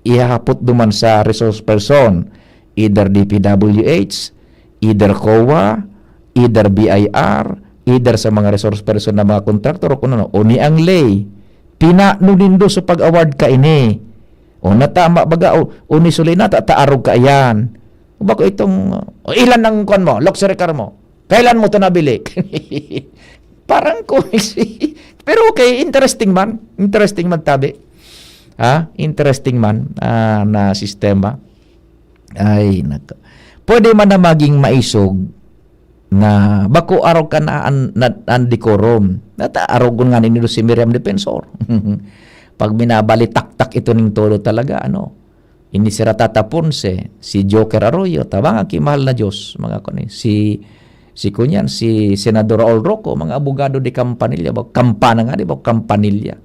ihahapot duman sa resource person, either D P W H, either COA, either B I R, either sa mga resource person na mga kontraktor o kung ano, o ni ang ley, pinano nindo sa pag-award kaini. O natama baga, o, o ni Sulay nata, ta arog kaiyan. O bako itong, o ilan ang kwan mo, luxury car mo? Kailan mo to nabili? Parang coinci-, pero okay, interesting man. Interesting man tabi. Ha? Interesting man, ah, na sistema. Ay, nako. Pwede man na maging maisog na bako arog ka na an, na, an decorum. Nata, arogon nga nindo si Miriam Defensor. Pag minabalitaktak ito ning todo talaga, ano, ini si Ratata Ponce, si Joker Arroyo, ta mga kimahal na Diyos, mga kuan, si, si kunyan, si Senador Raul Roco, mga abogado de Campanilla, ba, Campana nga, di ba? Campanilla.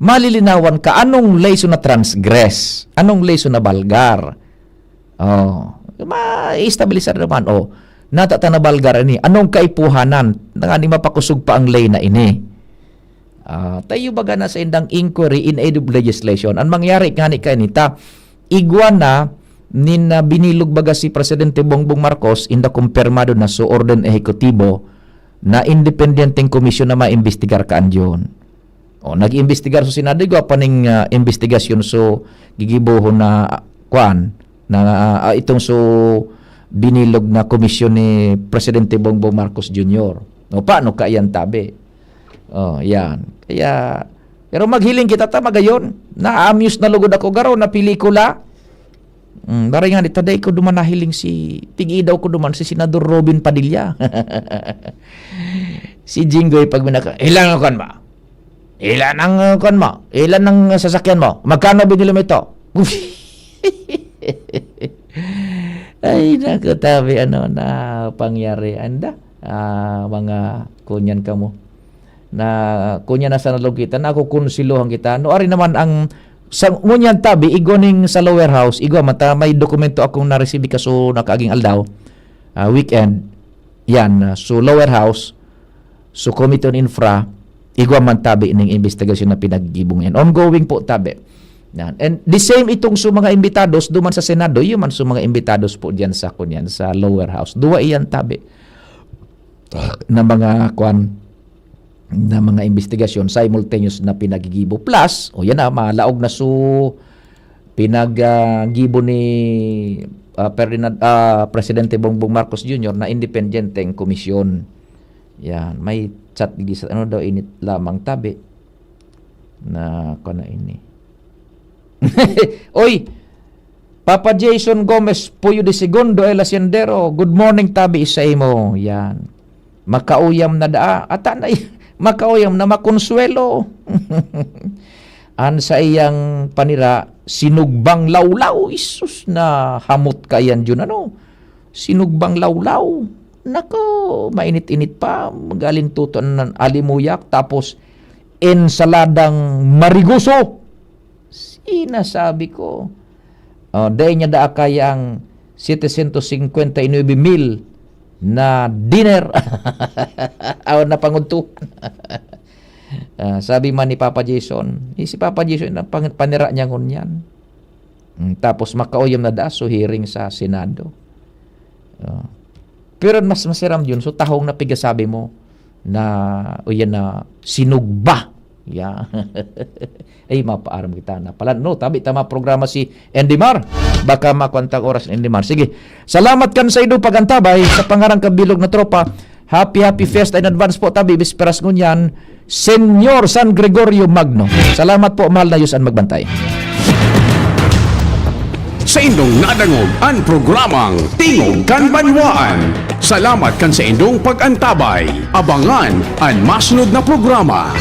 Malilinawan ka, anong ley so na-transgress? Anong ley so nabalgar? Oh, ma-estabilisar naman. Oh, nata ta nabalgar ini. Anong kaipuhanan? Tanganing mapakusog pa ang ley na ini. Ah, tayo baga na sa indang inquiry in aid of legislation. Ang mangyari ngani kaini ta, igwa na nin, ah, binilog baga si Presidente Bongbong Marcos, inda kumpirmado na so orden ehekutibo na independenteng komisyon na maimbestigar kaan diyon. O, nag-iimbestigar so Senado, igwa pa ning, ah, imbestigasyon so gigibohon na, ah, kuan, na, ah, itong so binilog na komisyon ni Presidente Bongbong Marcos Junior. O, paano kaiyan tabi? Oh, yan. Kaya, pero maghiling kita ta magayon. Na-amuse na lugod ako garo na pelikula. Mm, baray nga, di ta dai ko duman nahiling si, tig-idaw ko duman si Senador Robin Padilla. Si Jinggoy pag minaka, "Ilan ang kuwan mo? Ilan ang, uh, kuwan mo? Ilan ang sasakyan mo? Magkano binili mo ito?" Ay, naku, tabi, ano, na pangyari. Anda, ah, mga kunyan kamo. Na, kunyan na sa nalugitan, nakukonsilohan kita. No, ari naman ang, sa, ngunyan tabi, igwa ning sa lower house, igwa man ta, may dokumento akong na-receive kaso nakaaging aldaw, ah, weekend. Yan, ah, so lower house, so Committee on Infra, igwa man tabi ning imbestigasyon na pinaggibo yan. Ongoing po tabi. Yan. And the same itong so mga imbitados duman sa Senado, yun man so mga imbitados po diyan sa kunyan, sa lower house. Duwa iyan tabi na mga kwan, na mga imbestigasyon simultaneous na pinagigibo. Plus, o yan na, malaog na so pinag, ah, gibo ni, ah, Ferdinand, ah, Presidente Bongbong Marcos Junior na independenteng komisyon. Yan, may chat digdi sa, ano daw, init lamang tabi. Na, kung na ini. Oy! Papa Jason Gomez, Puyo de Segundo, El Haciendero, good morning, tabi sa imo. Yan. Makauyam na daa. Ata na, makauyam na makonsuelo. An sa iyang panira, sinugbang lawlaw. Isus, na hamot ka yan, Jun, ano? Sinugbang lawlaw. Nako, mainit-init pa. Magaling tuto ng alimuyak. Tapos, ensaladang marigoso. Sinasabi ko. Oh, dai niya daa kaya ang setecientos cincuenta y nueve mil na dinner. Aw, na pangudtuhan. Ah, sabi man ni Papa Jason, eh, si Papa Jason, ang pang-, panira niya ngunyan. Mm, tapos makauyam na daa, so hearing sa Senado. Ah. Pero mas masiram yun, so tahong na pigasabi mo na, o yan na, sinugba. Ya. Ay, mapaaram kita na pala. No, tabi, tama programa si Andy Mar. Baka makwantang oras ni Andy Mar. Sige. Salamat kan sa ido pagantabay sa pangarang kabilog na tropa. Happy, happy fiesta in advance po, tabi. Bisperas ngunyan, Señor San Gregorio Magno. Salamat po, mahal na Diyos, an magbantay. Sa indong nadangog an programang Tingog kan Banwaan. Salamat kan sa indong pag-antabay. Abangan an masunod na programa.